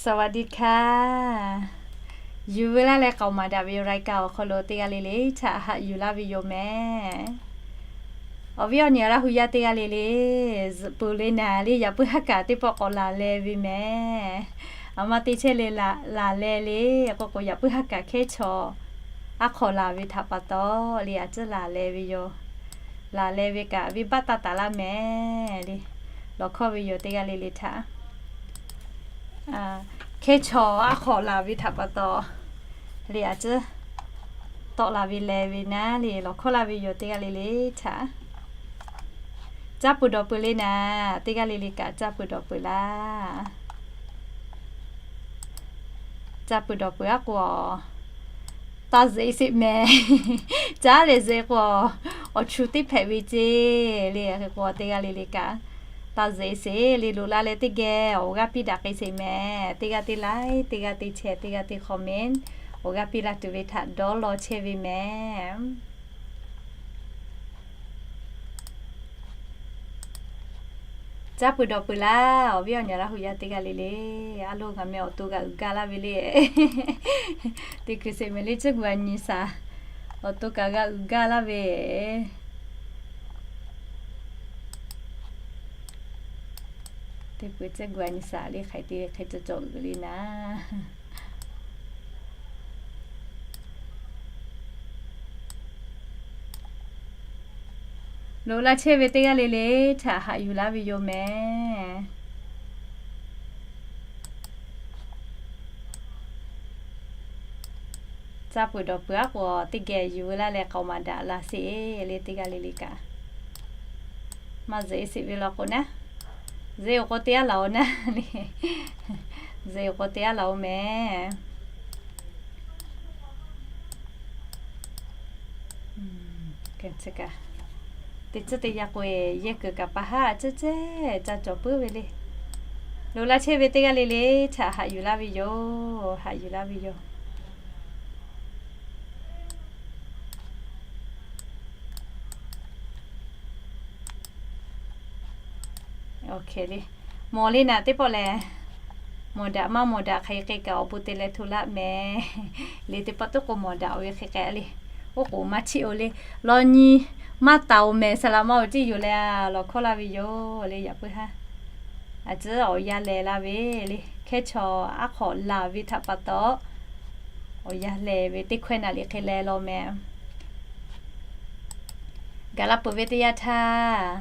สวัสดีค่ะ Yuˬ veu laˇ leh k'aoˍ maˍ daꞈ ve รายการ awˬ hk'aw lo teˇ g'aˇ le le htaꞈ haꞈ yuˬ laˇ ve yoˬ mehˍ. Awˬ viˉ awˬ nyi Laˇ hu yaˇ teˇ g'aˇ le le, zuhꞈ peuˬ le naˍ le, yaꞈ puiˉ haˉ kaꞈ teˇ pawˆ k'awꞈ laˬ leh ve mehˍ. Aˬ ma te chehˇ le, laˬ leh le k'o k'o, yaꞈ puiˉ haˉ kaꞈ hkehˉ chaw aˉ hk'aw laˬ ve htaꞈ pa taw le, a ciˉ laˬ leh ve yoˬ. Laˬ leh ve kaꞈ venˇbaˆ taˇ taˍ laˇ mehˍ le. Lawˬ hkawˇ ve yoˬ teˇ g'aˇ le le htaꞈ. Hkehˉ chaw aˉ hk'aw laˬ ve htaꞈ pa taw le, a ciˉ tawˆ la ve leh ve naˉ le, lawˬ hkawˇ laˇ ve yoˬ teˇ g'aˇ le le htaꞈ. Caˇ peuˬ dawˬ peuˬ le naˍ, teˇ g'aˇ le le kaꞈ caˇ peuˬ dawˬ peuˬ laˇ. Caˇ peuˬ dawˬ peuˬ aˉ k'o, taˇ zeꞈ sheˍ mehˍ. Caˉ leh zeꞈ k'o, awˬ chu teˇ hpehꞈ ve ceˇ le. Hk'e k'o teˇ g'aˇ le le kaꞈ taˇ zeꞈ sheˍ le. Loꞈ la leh teˇ geh awˬ g'aˇ piˇ daꞈ k'ai sheˍ mehˍ. Teˇ g'aˇ teˇ like, teˇ g'aˇ teˇ share, teˇ g'aˇ teˇ comment, awˬ g'aˇ piˇ laˇ tuˬ ve htaꞈ dawˇ law chehˇ ve mehˍ. Caˇ peuˬ dawˬ peuˬ laˇ, awˬ viˉ awˬ nyi Laˇ hu yaˇ teˇ g'aˇ le le. A lo ngaˬ meh awˬ to g'a uiˍ gaˇ laˇ ve le. Teˇ hkui sheˍ mehˍ le, ciˉ gu a nyi shaˍ, awˬ to kaꞈ g'a uiˍ gaˇ laˇ ve. Teˇ hkui ciˉ gu a nyi shaˍ le, hk'aˬ hk'e te hk'e cawˬ cawˬ uiˍ le naˍ. Loꞈ la chehˇ ve teˇ g'aˇ le le htaꞈ haꞈ yuˬ laˇ ve yoˬ mehˍ. Caˇ peuˬ dawˬ peuˬ aˉ k'o, teˇ geh yuˬ veu laˇ leh k'aoˍ maˍ daꞈ la sheˍ le teˇ g'aˇ le le kaꞈ. Maˇ zeꞈ sheˍ ve law k'o naˉ, zeꞈ-oˬ k'o te aˉ laˬ-oˬ naˉ le. Zeꞈ-oˬ k'o te aˉ laˬ-oˬ mehˍ. Teˇ tcuhˇ teˇ yanˇ k'o, yehˇ kuiˬ kaꞈ pa haˉ a ciˉ cehˇ ca cawˬ puiˉ ve le. Loꞈ la chehˇ ve teˇ g'aˇ le le htaꞈ haꞈ yuˬ laˇ ve yoˬ. Haꞈ yuˬ laˇ ve yoˬ. Awˬ hk'e le, mawˬ le naˍ teˇ pawˆ lehˬ, mawˬ daꞈ maˇ mawˬ daꞈ hk'aˬ hk'e kaꞈ awˬ bon te leh hto laˇ mehˍ le. Teˇ pawˆ tuˉ k'o mawˬ daꞈ-oˬ ve hk'e k'ai le. Oˇ k'oˍ maˇ chiˇ-oˬ le. Law nyi maˇ taˍ-oˬ mehˍ, saˍ laꞈ ma-oˬ tiˉ yoˬ leh lawˬ hkawˇ laˇ ve yoˬ le. Yaꞈ puiˉ haˉ a ciˉ awˬ yanˇ lehˬ la ve le. Hkehˉ chaw aˉ hk'aw laˬ ve htaꞈ pa taw, awˬ yanˇ lehˬ ve teˇ hkawehˇ naˍ liꞈ hk'e leh law mehˍ. Gaˬ la peuˬ ve teˇ yanˇ htaˇ,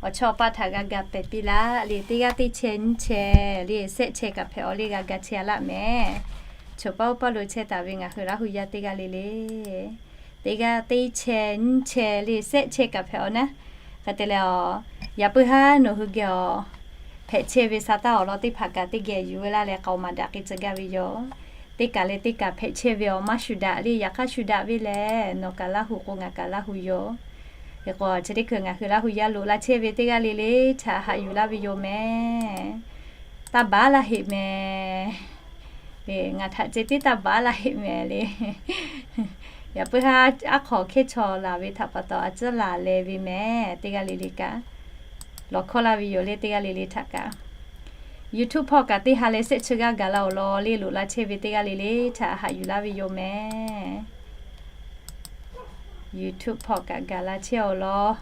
awˬ chawˇ awˬ paˇ htaꞈ g'a gaˬ pehˍ piˇ laˇ le. Teˇ g'aˇ teˇ chehˇ nyiˇ chehˇ le, shehˆ chehˇ kaꞈ hpehꞈ-aw le, g'a gaˬ chehˇ-a laˇ mehˍ. Choˬ paˇ oˇ paˇ lo chehˇ taˍ ve ngaˬ hui Laˇ hu yaˇ teˇ g'aˇ le le, teˇ g'aˇ teˇ chehˇ nyiˇ chehˇ le, shehˆ chehˇ kaꞈ hpehꞈ-aw naˉ. Hk'e te leh, yaꞈ puiˉ haˉ nawˬ hui geh awˬ hpehꞈ chehˇ ve sa taˇ awˬ lawn teˇ hpaˍ kaꞈ teˇ geh yuˬ veu laˇ leh k'aoˍ maˍ daꞈ k'ai tcuh gaˇ ve yoˬ. Teˇ kaꞈ leh teˇ kaꞈ hpehꞈ chehˇ ve awˬ maˇ shuˍ daꞈ le. Yaꞈ hk'aˇ shuˍ daꞈ ve lehˬ, nawˬ kaꞈ Laˇ hu k'o ngaˬ kaꞈ Laˇ hu yoˬ. Hk'e k'o chi teˇ hkui ngaˬ hui Laˇ hu yaˇ loꞈ la chehˇ ve teˇ g'aˇ le le htaꞈ haꞈ yuˬ laˇ ve yoˬ mehˍ. Taˇ baˬ laˇ heˆ mehˍ le. Ngaˬ htaꞈ ceh tiˉ taˇ baˬ laˇ heˆ mehˍ le. Yaꞈ puiˉ haˉ aˉ hk'aw hkehˉ chaw laˬ ve htaꞈ pa taw a ciˉ laˬ leh ve mehˍ. Teˇ g'aˇ le le kaꞈ lawˬ hkawˇ laˇ ve yoˬ le. Teˇ g'aˇ le le htaꞈ kaꞈ YouTube hpawˇ kaꞈ teˇ ha leh shehˆ chi g'aˇ gaˬ la-oˬ law le. Loꞈ la chehˇ ve teˇ g'aˇ le le htaꞈ haꞈ yuˬ laˇ ve yoˬ mehˍ. YouTube hpawˇ kaꞈ gaˬ la chehˇ-oˬ law.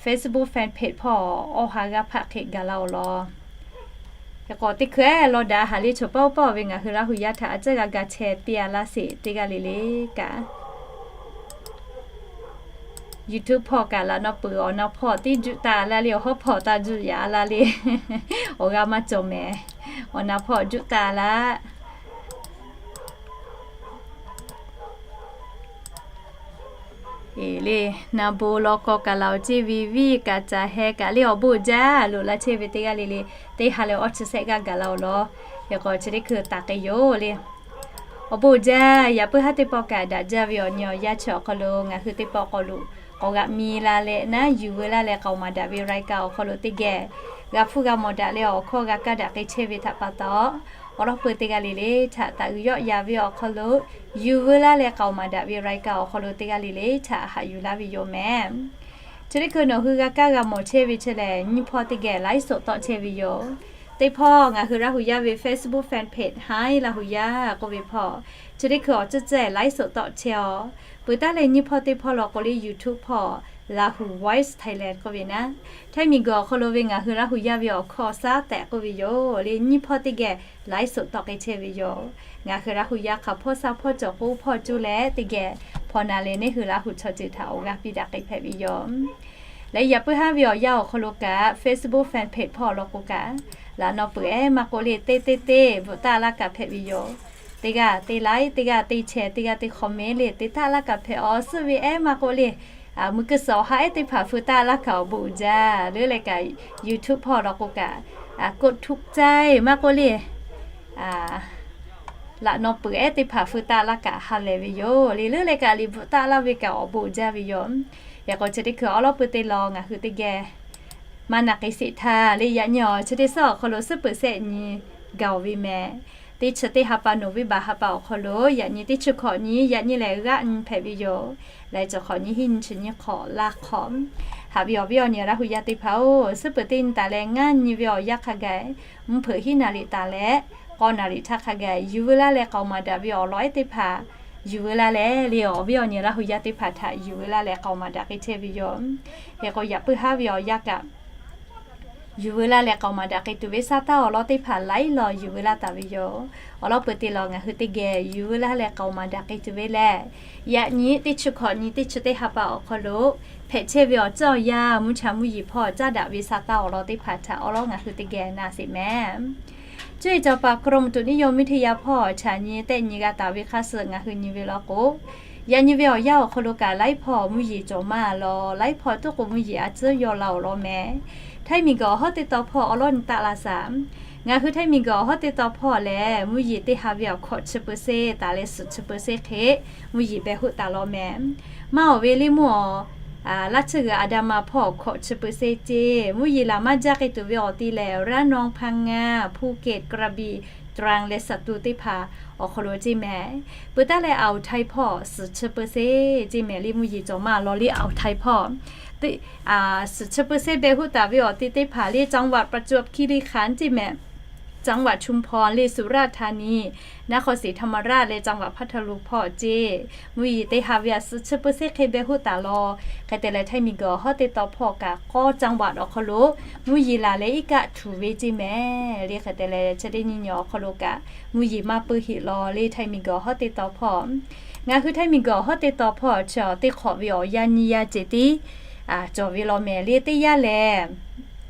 Facebook fan page hpawˇ awˬ ha g'aˇ hpaˆ hk'e gaˬ la-oˬ law. Hk'e k'o teˇ hkui-eˬ law daꞈ haˍ le. Choˬ paˇ oˇ paˇ ve ngaˬ hui Laˇ hu yaˇ htaꞈ a ciˉ g'a gaˬ chehˇ piˇ-a laˇ sheˍ. Teˇ g'aˇ le le kaꞈ YouTube hpawˇ kaꞈ laꞈ naw peuˬ awˬ na hpawˇ tiˉ juˆ taˇ laˇ le. Awˬ hawˉ hpawˇ taˇ juˆ yaꞈ laˇ le. Awˬ g'aˇ maˇ cawˬ mehˍ. Awˬ na hpawˇ juˆ taˇ laˇ eˬ le. Na bon law kaw kaꞈ laˬ-oˬ ceˇ ve viˇ kaꞈ caˬ heh kaꞈ le. Awˬ bon jaˇ. Loꞈ la chehˇ ve teˇ g'aˇ le le, teˇ ha leh awˇ chi shehˆ g'aˇ gaˬ la-oˬ law. Hk'e k'o chi teˇ hkui taˍ k'ai yoˬ le. Awˬ bon jaˇ. Yaꞈ puiˉ haˉ teˇ pawˆ kaꞈ daꞈ jaˇ ve awˬ nyi awˬ yanˇ chi awˬ hk'aw lo ngaˬ hui teˇ pawˆ k'awꞈ loꞈ k'awꞈ g'aꞈ mi la leh naˉ yuˬ veu laˇ leh k'aoˍ maˍ daꞈ ve รายการ awˬ hk'aw lo teˇ geh g'a hpuˇ g'a mawˬ daꞈ leh awˬ hkawˇ g'a kaˇ daꞈ k'ai chehˇ ve htaꞈ pa taw, awˬ lawˉ peuˬ teˇ g'aˇ le le htaꞈ taˍ uiˍ yawˆ yan ve awˬ hk'aw lo yuˬ veu laˇ leh k'aoˍ maˍ daꞈ ve รายการ awˬ hk'aw lo teˇ g'aˇ le le htaꞈ haꞈ yuˬ laˇ ve yoˬ mehˍ. Chi teˇ hkui nawˬ hui g'a kaˇ g'a mawˬ chehˇ ve chi lehˬ, nyiˇ hpawˇ teˇ geh ไลฟ์สด tawˆ chehˇ ve yoˬ. Teˇ hpawˇ ngaˬ hui Laˇ hu yaˇ ve Facebook fan page Hi Laˇ hu yaˇ k'oˆ ve hpawˇ, chi teˇ hkui awˬ ceuˬ ceuˬ ไลฟ์สด tawˆ chehˇ-aw. Peuˬ taˉ leh nyiˇ hpawˇ teˇ hpawˇ law k'o le YouTube hpawˇ Lahu Voice Thailand k'oˆ ve naˉ, Htaiˇ miˬguiˬ awˬ hk'aw lo ve ngaˬ hui Laˇ hu yaˇ ve awˬ hkawˇ shaˉ tehꞈ k'oˆ ve yoˬ le, nyiˇ hpawˇ teˇ geh ไลฟ์สด tawˆ k'ai chehˇ ve yoˬ. Ngaˬ hui Laˇ hu yaˇ hk'aˬ hpawˇ sha hpawˇ cawˬ k'oˆ hpawˇ cuˇ leh teˇ geh hpaw na leh neˇ hui Laˇ hu chaw ceuˬ htaꞈ awˬ g'aˇ piˇ daꞈ k'ai hpehꞈ ve yoˬ. Leh yaꞈ puiˉ haˉ ve awˬ yanˇ awˬ hk'aw lo kaꞈ Facebook fan page hpawˇ awˬ lawn k'o kaꞈ, laꞈ naw peuˬ ehˉ maˇ k'oˆ le, teˇ teˇ teˇ bvuhꞈ taˆ laˇ kaꞈ hpehꞈ ve yoˬ. Teˇ g'aˇ teˇ like, teˇ g'aˇ teˇ share, teˇ g'aˇ teˇ comment le te taˆ laˇ kaꞈ hpehꞈ-aw. Suhˆ ve ehˉ maˇ k'oˆ le, muiˬ keu suhˍ awˬ ha ehˉ teˇ hpaˍ feu taˆ laˇ kaꞈ awˬ bon uiˍ jaˇ. Leuˉ leh kaꞈ YouTube hpawˇ awˬ lawn k'o kaꞈ, กดถูกใจ maˇ k'oˆ le, laꞈ naw peuˬ ehˉ teˇ hpaˍ feu taˆ laˇ kaꞈ ha lehˬ ve yoˬ le. Leuˉ leh kaꞈ liꞈ bvuhꞈ taˆ laˇ ve kaꞈ awˬ bon uiˍ jaˇ ve yoˬ. Yaꞈ k'o chi teˇ hkui awˉ lawˉ pui teˇ law ngaˬ hui teˇ geh maˇ na k'ai sheˍ htaˇ le, yaꞈ nyi awˬ chi teˇ suhˉ awˬ hk'aw lo suhˉ peuˬ shehˆ nyi gaˬ-oˬ ve mehˍ. Teˇ chi teˇ ha pa November ha pa awˬ hk'aw lo yaꞈ nyi teˇ chi hkawꞈ nyi, yaꞈ nyi lehˬ g'aˆ nyi hpehꞈ ve yoˬ. Leh chi hk'awꞈ nyi hiˉ nyi chi nyi hk'awꞈ laˇ hk'awꞈ. Haꞈ ve awˬ viˉ awˬ nyi Laˇ hu yaˇ teˇ hpaˍ-oˬ, suhˉ peuˬ teˇ nyi taˍ leh ngaˇ nyi ve awˬ yanˇ hk'a gaˬ, mvuhˇ hpeuꞈ hiˉ naˍ riˍ taˍ leh k'awˇ naˍ riˍ htaˇ hk'a gaˬ yuˬ veu laˇ leh k'aoˍ maˍ daꞈ ve awˬ lawn ehˉ teˇ hpaˍ yuˬ veu laˇ leh le, awˬ viˉ awˬ nyi Laˇ hu yaˇ teˇ hpaˍ htaꞈ yuˬ veu laˇ leh k'aoˍ maˍ daꞈ k'ai chehˇ ve yoˬ. Hk'e k'o yaꞈ puiˉ haˉ ve awˬ yanˇ kaꞈ yuˬ veu laˇ leh k'aoˍ maˍ daꞈ k'ai tuˬ ve sa taˇ awˬ lawn teˇ hpaˍ laiˉ law yuˬ veu laˇ taˍ ve yoˬ. Awˬ lawn peuˬ teˇ law ngaˬ hui teˇ geh yuˬ veu laˇ leh k'aoˍ maˍ daꞈ k'ai tuˬ ve lehˬ, yaꞈ nyi teˇ chi hkawꞈ nyi teˇ chi teˇ ha pa awˬ hk'aw lo hpehꞈ chehˇ ve awˬ ceuˬ awˬ yanˇ mvuhˇ cha mvuhˇ yeˬ hpawˇ caˉ daꞈ ve sa taˇ awˬ lawn teˇ hpaˍ htaꞈ awˬ lawn ngaˬ hui teˇ geh na sheˍ mehˍ. Cuˇ yiˍ cawˬ paˍ กรมอุตุนิยมวิทยา hpawˇ chaꞈ nyi tehˆ nyi g'a taˍ ve hk'a shuˍ ngaˬ hui nyi ve law k'o, yaꞈ nyi ve awˬ yanˇ awˬ hk'aw lo kaꞈ laiˉ hpawˇ mvuhˇ yeˬ cawˬ maˇ law, laiˉ hpawˇ tuˉ k'o mvuhˇ yeˬ a tcuhˉ yaw la awˬ lawn mehˍ. Htaiˇ miˬguiˬ awˬ hawˉ teˇ taw hpawˇ awˬ lawn nyi taˆ la shaˍ. Ngaˬ hui Htaiˇ miˬguiˬ awˬ hawˉ teˇ taw hpawˇ lehˬ, mvuhˇ yeˬ teˇ ha ve awˬ hkawꞈ chi peuˬ seˇ taˍ leh suhˍ chi peuˬ seˇ hk'e mvuhˇ yeˬ beh hoˆ taˍ law mehˍ. Maˇ awˬ ve liˇ mvuhˇ awˬ laˇ tsuhˇ g'uiˬ อันดามัน hpawˇ awˬ hkawꞈ chi peuˬ seˇ ceˇ, mvuhˇ yeˬ laˬ maˇ jaˇ k'ai tuˬ ve awˬ ti lehˬ ระนอง พังงา ภูเก็ต กระบี่ ตรัง และสตูล teˇ hpaˍ awˬ hk'aw lo ceˇ mehˍ. Peuˬ taˉ leh อ่าวไทย hpawˇ suhˍ chi peuˬ seˇ ceˇ mehˍ le, mvuhˇ yeˬ cawˬ maˇ law le อ่าวไทย hpawˇ. Suhˍ chi peuˬ seˇ beh hoˆ taˍ ve awˬ ti teˇ hpaˍ le จังหวัดประจวบคีรีขันธ์ ceˇ mehˍ, จังหวัดชุมพร le สุราษฎร์ธานี นครศรีธรรมราช leh จังหวัดพัทลุง hpawˇ ceˇ, mvuhˇ yeˬ teˇ ha ve a suhˍ chi peuˬ seˇ hk'e beh hoˆ taˍ law. Hk'e te leh Htaiˇ miˬguiˬ awˬ hawˉ teˇ taw hpawˇ kaꞈ k'awˇ จังหวัด awˬ hk'aw lo mvuhˇ yeˬ laˬ leh iˉ kaˆ htuꞈ ve ceˇ mehˍ le. Hk'e te leh chi teˇ nyi nyi awˬ hk'aw lo kaꞈ mvuhˇ yeˬ maˇ pui heꞈ law le Htaiˇ miˬguiˬ awˬ hawˉ teˇ taw hpawˇ. Ngaˬ hui Htaiˇ miˬguiˬ awˬ hawˉ teˇ taw hpawˇ chi teˇ hk'awꞈ ve awˬ yanˇ nyiˇ yanˇ ceh tiˉ cawˬ ve law mehˍ le. Teˇ yanˇ lehˬ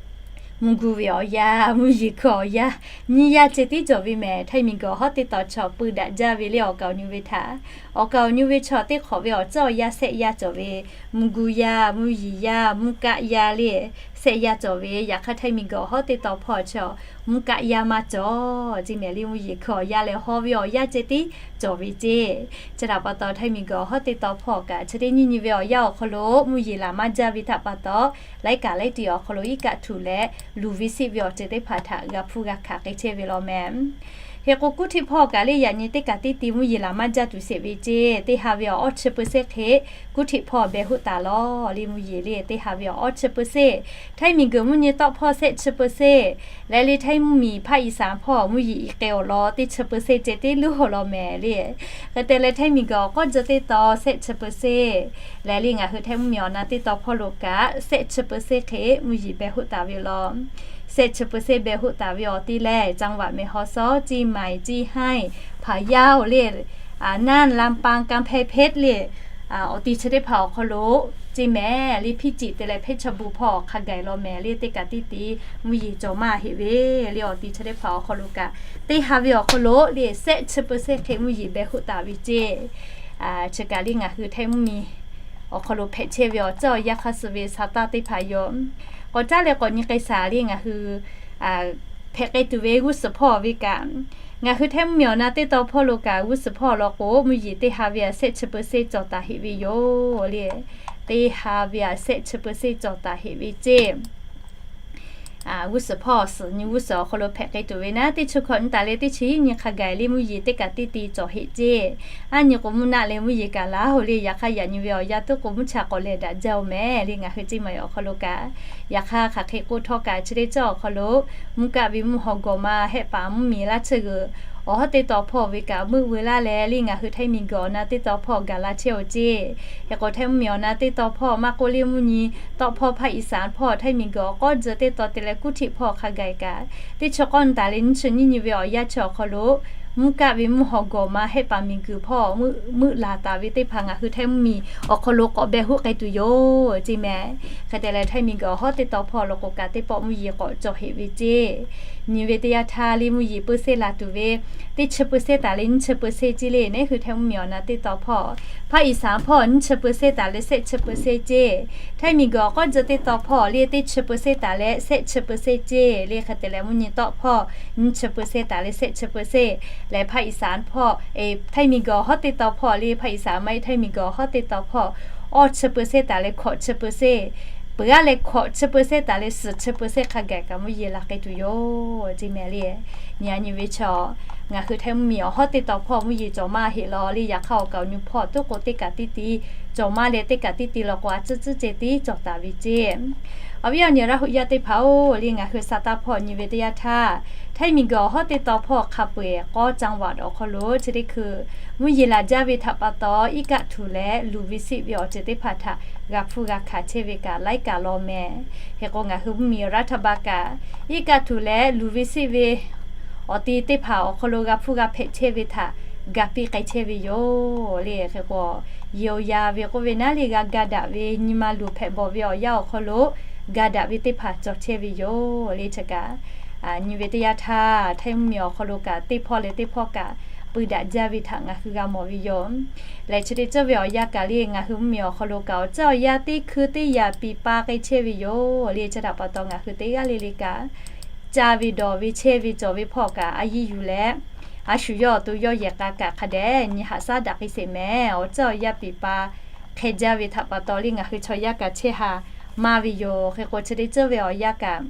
mvuhˇ gu ve awˬ yanˇ, mvuhˇ yeˬ hkui awˬ yanˇ, nyiˇ yanˇ ceh tiˉ cawˬ ve mehˍ. Htaiˇ miˬguiˬ awˬ hawˉ teˇ taw chaw pui daꞈ jaˇ ve le awˬ kaˍ awˬ nyu ve htaꞈ. Awˬ kaˍ awˬ nyu ve chaw teˇ hk'awꞈ ve awˬ ceuˬ awˬ yanˇ shehˆ yanˇ cawˬ ve, mvuhˇ gu yanˇ, mvuhˇ yeˬ yanˇ, mvuhˇ kaˆ yanˇ le shehˆ yanˇ cawˬ ve. Yaꞈ hk'aˇ Htaiˇ miˬguiˬ awˬ hawˉ teˇ taw hpawˇ chi mvuhˇ kaˆ yanˇ maˇ cawˬ ceˇ mehˍ le. Mvuhˇ yeˬ hkui awˬ yanˇ leh haw ve awˬ yanˇ ceh tiˉ cawˬ ve ceˇ. Chi htaꞈ pa taw Htaiˇ miˬguiˬ awˬ hawˉ teˇ taw hpawˇ kaꞈ chi teˇ nyiˇ nyi ve awˬ yanˇ awˬ hk'aw lo mvuhˇ yeˬ laˬ maˇ jaˇ ve htaꞈ pa taw, laiˉ kaꞈ laiˉ tiꞈ awˬ hk'aw lo iˉ kaˆ htuꞈ leh luˬ ve siˆ ve awˬ ceuˬ teˇ hpaˍ htaꞈ g'a hpuˇ g'a hkanˍ k'ai chehˇ ve law mehˍ. Hk'e k'o kuˇ htiˆ hpawˇ kaꞈ le yaꞈ nyi teˇ kaꞈ teˇ ti mvuhˇ yeˬ laˬ maˇ jaˇ tuˬ sheˍ ve ceˇ. Teˇ ha ve awˬ awˇ chi peuˬ seˇ hk'e kuˇ htiˆ hpawˇ beh hoˆ taˍ law le mvuhˇ yeˬ le. Teˇ ha ve awˬ awˇ chi peuˬ seˇ, Htaiˇ miˬguiˬ mvuhˇ nyi tawˆ hpawˇ shehˆ chi peuˬ seˇ, leh le Htaiˇ mvuhˇ miˬ ภาคอีสาน hpawˇ mvuhˇ yeˬ iˉ k'e awˬ lawn teˇ chi peuˬ seˇ ceh tiˉ luˇ awˬ lawn mehˍ le. Hk'e te leh Htaiˇ miˬguiˬ awˬ k'awˇ jawˇ teˇ taw shehˆ chi peuˬ seˇ, leh le ngaˬ hui Htaiˇ mvuhˇ miˬ awˬ na teˇ taw hpawˇ lo kaꞈ shehˆ chi peuˬ seˇ hk'e mvuhˇ yeˬ beh hoˆ taˍ ve law. Shehˆ chi peuˬ seˇ beh hoˆ taˍ ve awˬ ti lehˬ จังหวัดแม่ฮ่องสอน เชียงใหม่ เชียงราย พะเยา le, น่าน ลำปาง กำแพงเพชร le, awˬ ti chi teˇ hpaˍ awˬ hk'aw lo ceˇ mehˍ le. พิจิตร te leh เพชรบูรณ์ hpawˇ hk'a gaˬ law mehˍ le. Teˇ kaꞈ teˇ ti mvuhˇ yeˬ cawˬ maˇ heˆ ve le. Awˬ ti chi teˇ hpaˍ awˬ hk'aw lo kaꞈ teˇ ha ve awˬ hk'aw lo le shehˆ chi peuˬ seˇ hk'e mvuhˇ yeˬ beh hoˆ taˍ ve ceˇ. Chi kaꞈ le ngaˬ hui Htaiˇ mvuhˇ miˬ awˬ hk'aw lo hpehꞈ chehˇ ve awˬ ceuˬ awˬ yanˇ hk'a shuˍ ve sa taˇ teˇ hpaˍ yoˬ. K'awꞈ caˉ leh k'awꞈ nyi k'ai shaˍ le ngaˬ hui hpehꞈ k'ai tuˬ ve g'uˇ suhˍ hpawˇ ve kaꞈ, ngaˬ hui Htaiˇ mvuhˇ miˬ awˬ na teˇ taw hpawˇ lo kaꞈ g'uˇ suhˍ hpawˇ law k'o mvuhˇ yeˬ teˇ ha ve a shehˆ chi peuˬ seˇ cawˬ taˍ heˆ ve yoˬ le. Teˇ ha ve a shehˆ chi peuˬ seˇ cawˬ taˍ heˆ ve ceˇ. g'uˇ suhˍ hpawˇ suhˍ nyi g'uˇ suhˍ awˬ hk'aw lo hpehꞈ k'ai tuˬ ve naˉ, teˇ chi hkawꞈ nyi taˍ leh teˇ chi hiˉ nyi hk'a gaˬ le mvuhˇ yeˬ teˇ kaꞈ teˇ ti cawˬ heˆ ceˇ. Aˉ nyi k'o mvuhˇ naˆ leh mvuhˇ yeˬ kaꞈ laˉ hoꞈ le. Yaꞈ hk'aˇ yaꞈ nyi ve awˬ yanˇ tuˉ k'o mvuhˇ cha k'awꞈ lehˬ daꞈ jaˇ-oˬ mehˍ le ngaˬ hui ceˇ maˬ awˬ hk'aw lo kaꞈ. Yaꞈ hk'aˇ hk'aˬ hk'e k'oˆ htawˇ kaꞈ chi teˇ ceuˬ awˬ hk'aw lo mvuhˇ kaˆ ve mvuhˇ haw gawˬ ma hehˆ paˍ mvuhˇ miˬ laˇ tsuhˇ g'uiˬ awˬ hawˉ teˇ taw hpawˇ ve kaꞈ meuˆ veu laˇ leh le ngaˬ hui Htaiˇ miˬ guiˬ awˬ na teˇ taw hpawˇ gaˬ la chehˇ-oˬ ceˇ. Hk'e k'o Htaiˇ mvuhˇ miˬ awˬ na teˇ taw hpawˇ maˇ k'oˆ le mvuhˇ nyi tawˆ hpawˇ Hpaˇ Iˍsaˍ hpawˇ Htaiˇ miˬ guiˬ awˬ k'awˉ tcuh teˇ taw te leh kuˉ hteꞈ hpawˇ hk'a gaˬ kaꞈ, teˇ chi k'awˇ nyi taˍ leh nyiˇ chi nyiˇ nyi ve awˬ yanˇ chi awˬ hk'aw lo mvuhˇ kaˆ ve mvuhˇ haw gawˬ ma hehˆ paˍ miˬ guiˬ hpawˇ meuˆ laˬ taˍ ve teˇ hpaˍ ngaˬ hui Htaiˇ mvuhˇ miˬ awˬ hk'aw lo k'awꞈ beh hoˆ k'ai tuˬ yoˬ ceˇ mehˍ. Hk'e te leh Htaiˇ miˬ guiˬ awˬ hawˉ teˇ taw hpawˇ lo k'o kaꞈ teˇ pawˆ mvuhˇ yeˬ k'awꞈ cawˬ heˆ ve ceˇ. Nyi ve teˇ yanˇ htaˇ le mvuhˇ yeˬ peuˬ seˇ laˬ tuˬ ve teˇ chi peuˬ seˇ taˍ leh nyiˇ chi peuˬ seˇ ceˇ le. Neˉ hui Htaiˇ mvuhˇ miˬ awˬ na teˇ taw hpawˇ Hpaˇ Iˍsaˍ hpawˇ nyiˇ chi peuˬ seˇ taˍ leh shehˆ chi peuˬ seˇ ceˇ. Htaiˇ miˬ guiˬ awˬ k'awˉ tcuh teˇ taw hpawˇ le teˇ chi peuˬ seˇ taˍ leh shehˆ chi peuˬ seˇ ceˇ le. Hk'e te leh mvuhˇ nyi tawˆ hpawˇ nyiˇ chi peuˬ seˇ taˍ leh shehˆ chi peuˬ seˇ leh Hpaˇ Iˍsaˍ hpawˇ Htaiˇ miˬ guiˬ awˬ hawˉ teˇ taw hpawˇ le Hpaˇ Iˍsaˍ maˇ heˆ Htaiˇ miˬ guiˬ awˬ hawˉ teˇ taw hpawˇ awˇ chi peuˬ seˇ taˍ leh hkawꞈ chi peuˬ seˇ peuˬ g'aˇ leh hkawꞈ chi peuˬ seˇ taˍ leh suhˍ chi peuˬ seˇ hk'a gaˬ kaꞈ mvuhˇ yeˬ laˬ k'ai tuˬ yoˬ ceˇ mehˍ le. Nyi a nyi ve chaw ngaˬ hui Htaiˇ mvuhˇ miˬ awˬ hawˉ teˇ taw hpawˇ mvuhˇ yeˬ cawˬ maˇ heˆ law le. Yaꞈ hk'aˇ awˬ kaˍ awˬ nu hpawˇ tuˉ k'o teˇ kaꞈ teˇ ti cawˬ maˇ leh teˇ kaꞈ teˇ ti law k'o a tcuhˉ tcuhˉ ceh tiˉ cawˬ taˍ ve ceˇ. Awˬ viˉ awˬ nyi Laˇ huˍ yaˇ teˇ hpaˍ-oˬ le ngaˬ hui sa taˇ hpawˇ nyi ve teˇ yanˇ htaˇ Htaiˇ miˬ guiˬ awˬ hawˉ teˇ taw hpawˇ hk'a peu-eˬ k'awˇ caˇ vaꞈ awˬ hk'aw lo chi teˇ hkui mvuhˇ yeˬ laˬ jaˇ ve htaꞈ pa taw iˉ kaˆ htuꞈ leh luˬ ve siˆ ve awˬ ceuˬ teˇ hpaˍ htaꞈ g'a hpuˇ g'a hkanˍ chehˇ ve kaꞈ laiˉ kaꞈ law mehˍ. Hk'e k'o ngaˬ hui mvuhˇ miˬ raˇ htaˇ ba kaꞈ iˉ kaˆ htuꞈ leh luˬ ve siˆ ve awˬ ti teˇ hpaˍ awˬ hk'aw lo g'a hpuˇ g'a hpehꞈ chehˇ ve htaꞈ ga piˇ k'ai chehˇ ve yoˬ le. Hk'e k'o yehˬ awˬ yaˍ ve k'oˆ ve naˉ le g'a ga daꞈ ve nyi ma luˬ hpehꞈ bawˬ ve awˬ yanˇ awˬ hk'aw lo ga daꞈ ve teˇ hpaˍ cawˬ chehˇ ve yoˬ le. Chi kaꞈ nyi ve teˇ yanˇ htaˇ Htaiˇ mvuhˇ miˬ awˬ hk'aw lo kaꞈ teˇ hpawˇ leh teˇ hpawˇ kaꞈ pui daꞈ jaˇ ve htaꞈ ngaˬ hui g'a mawˬ ve yoˬ. Lehˬ chi teˇ ceuˬ ve awˬ yanˇ kaꞈ le ngaˬ hui mvuhˇ miˬ awˬ hk'aw lo kaꞈ awˬ ceuˬ awˬ yanˇ teˇ hkui teˇ yaꞈ piˍ pa k'ai chehˇ ve yoˬ le. Chi htaꞈ pa taw ngaˬ hui teˇ g'aˇ le le kaꞈ caˇ ve dawˬ ve chehˇ ve cawˬ ve hpawˇ kaꞈ a yiˇ yuˬ leh a shu yawˇ awˬ to yawˇ yehˬ k'a kaꞈ hk'a dehꞈ nyi haꞈ shaˉ daꞈ k'ai sheˍ mehˍ. Awˬ ceuˬ awˬ yanˇ piˍ pa hk'e jaˇ ve htaꞈ pa taw le ngaˬ hui chaw yaˇ kaꞈ chehˇ ha maˇ ve yoˬ. Hk'e k'o chi teˇ ceuˬ ve awˬ yanˇ kaꞈ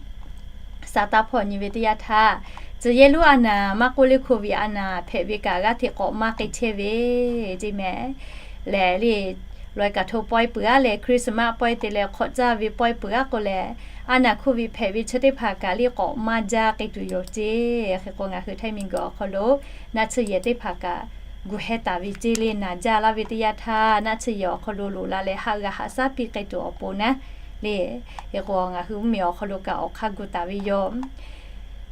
sa taˇ hpawˇ nyi ve teˇ yanˇ htaˇ tcuh yehˇ lonˉ a naˍ maˇ k'oˆ le hko viꞈ a naˍ hpehꞈ ve kaꞈ g'aˇ hteꞈ k'awꞈ maˇ k'ai chehˇ ve ceˇ mehˍ. Lehˬ le laweh kaꞈ hto pawehˇ peuˬ aˉ leh Christmas pawehˇ te leh hk'awꞈ caˇ ve pawehˇ peuˬ aˉ k'o lehˬ a naˍ hko viꞈ hpehꞈ ve chi teˇ hpaˍ kaꞈ le k'awꞈ maˇ jaˇ k'ai tuˬ yoˬ ceˇ. Hk'e k'o ngaˬ hui Htaiˇ miˬ guiˬ awˬ hk'aw lo naˆ tsuhˇ yehˬ teˇ hpaˍ kaꞈ gu heh taˍ ve ceˇ le. Naˍ jaˇ laˇ ve teˇ yanˇ htaˇ naˆ tsuhˇ yehˬ awˬ hk'aw lo loꞈ la leh haˆ g'a haꞈ shaˉ piˇ k'ai tuˬ awˬ pon naˉ le. Hk'e k'o ngaˬ hui mvuhˇ miˬ awˬ hk'aw lo kaꞈ awˬ hk'aˇ gu taˍ ve yoˬ.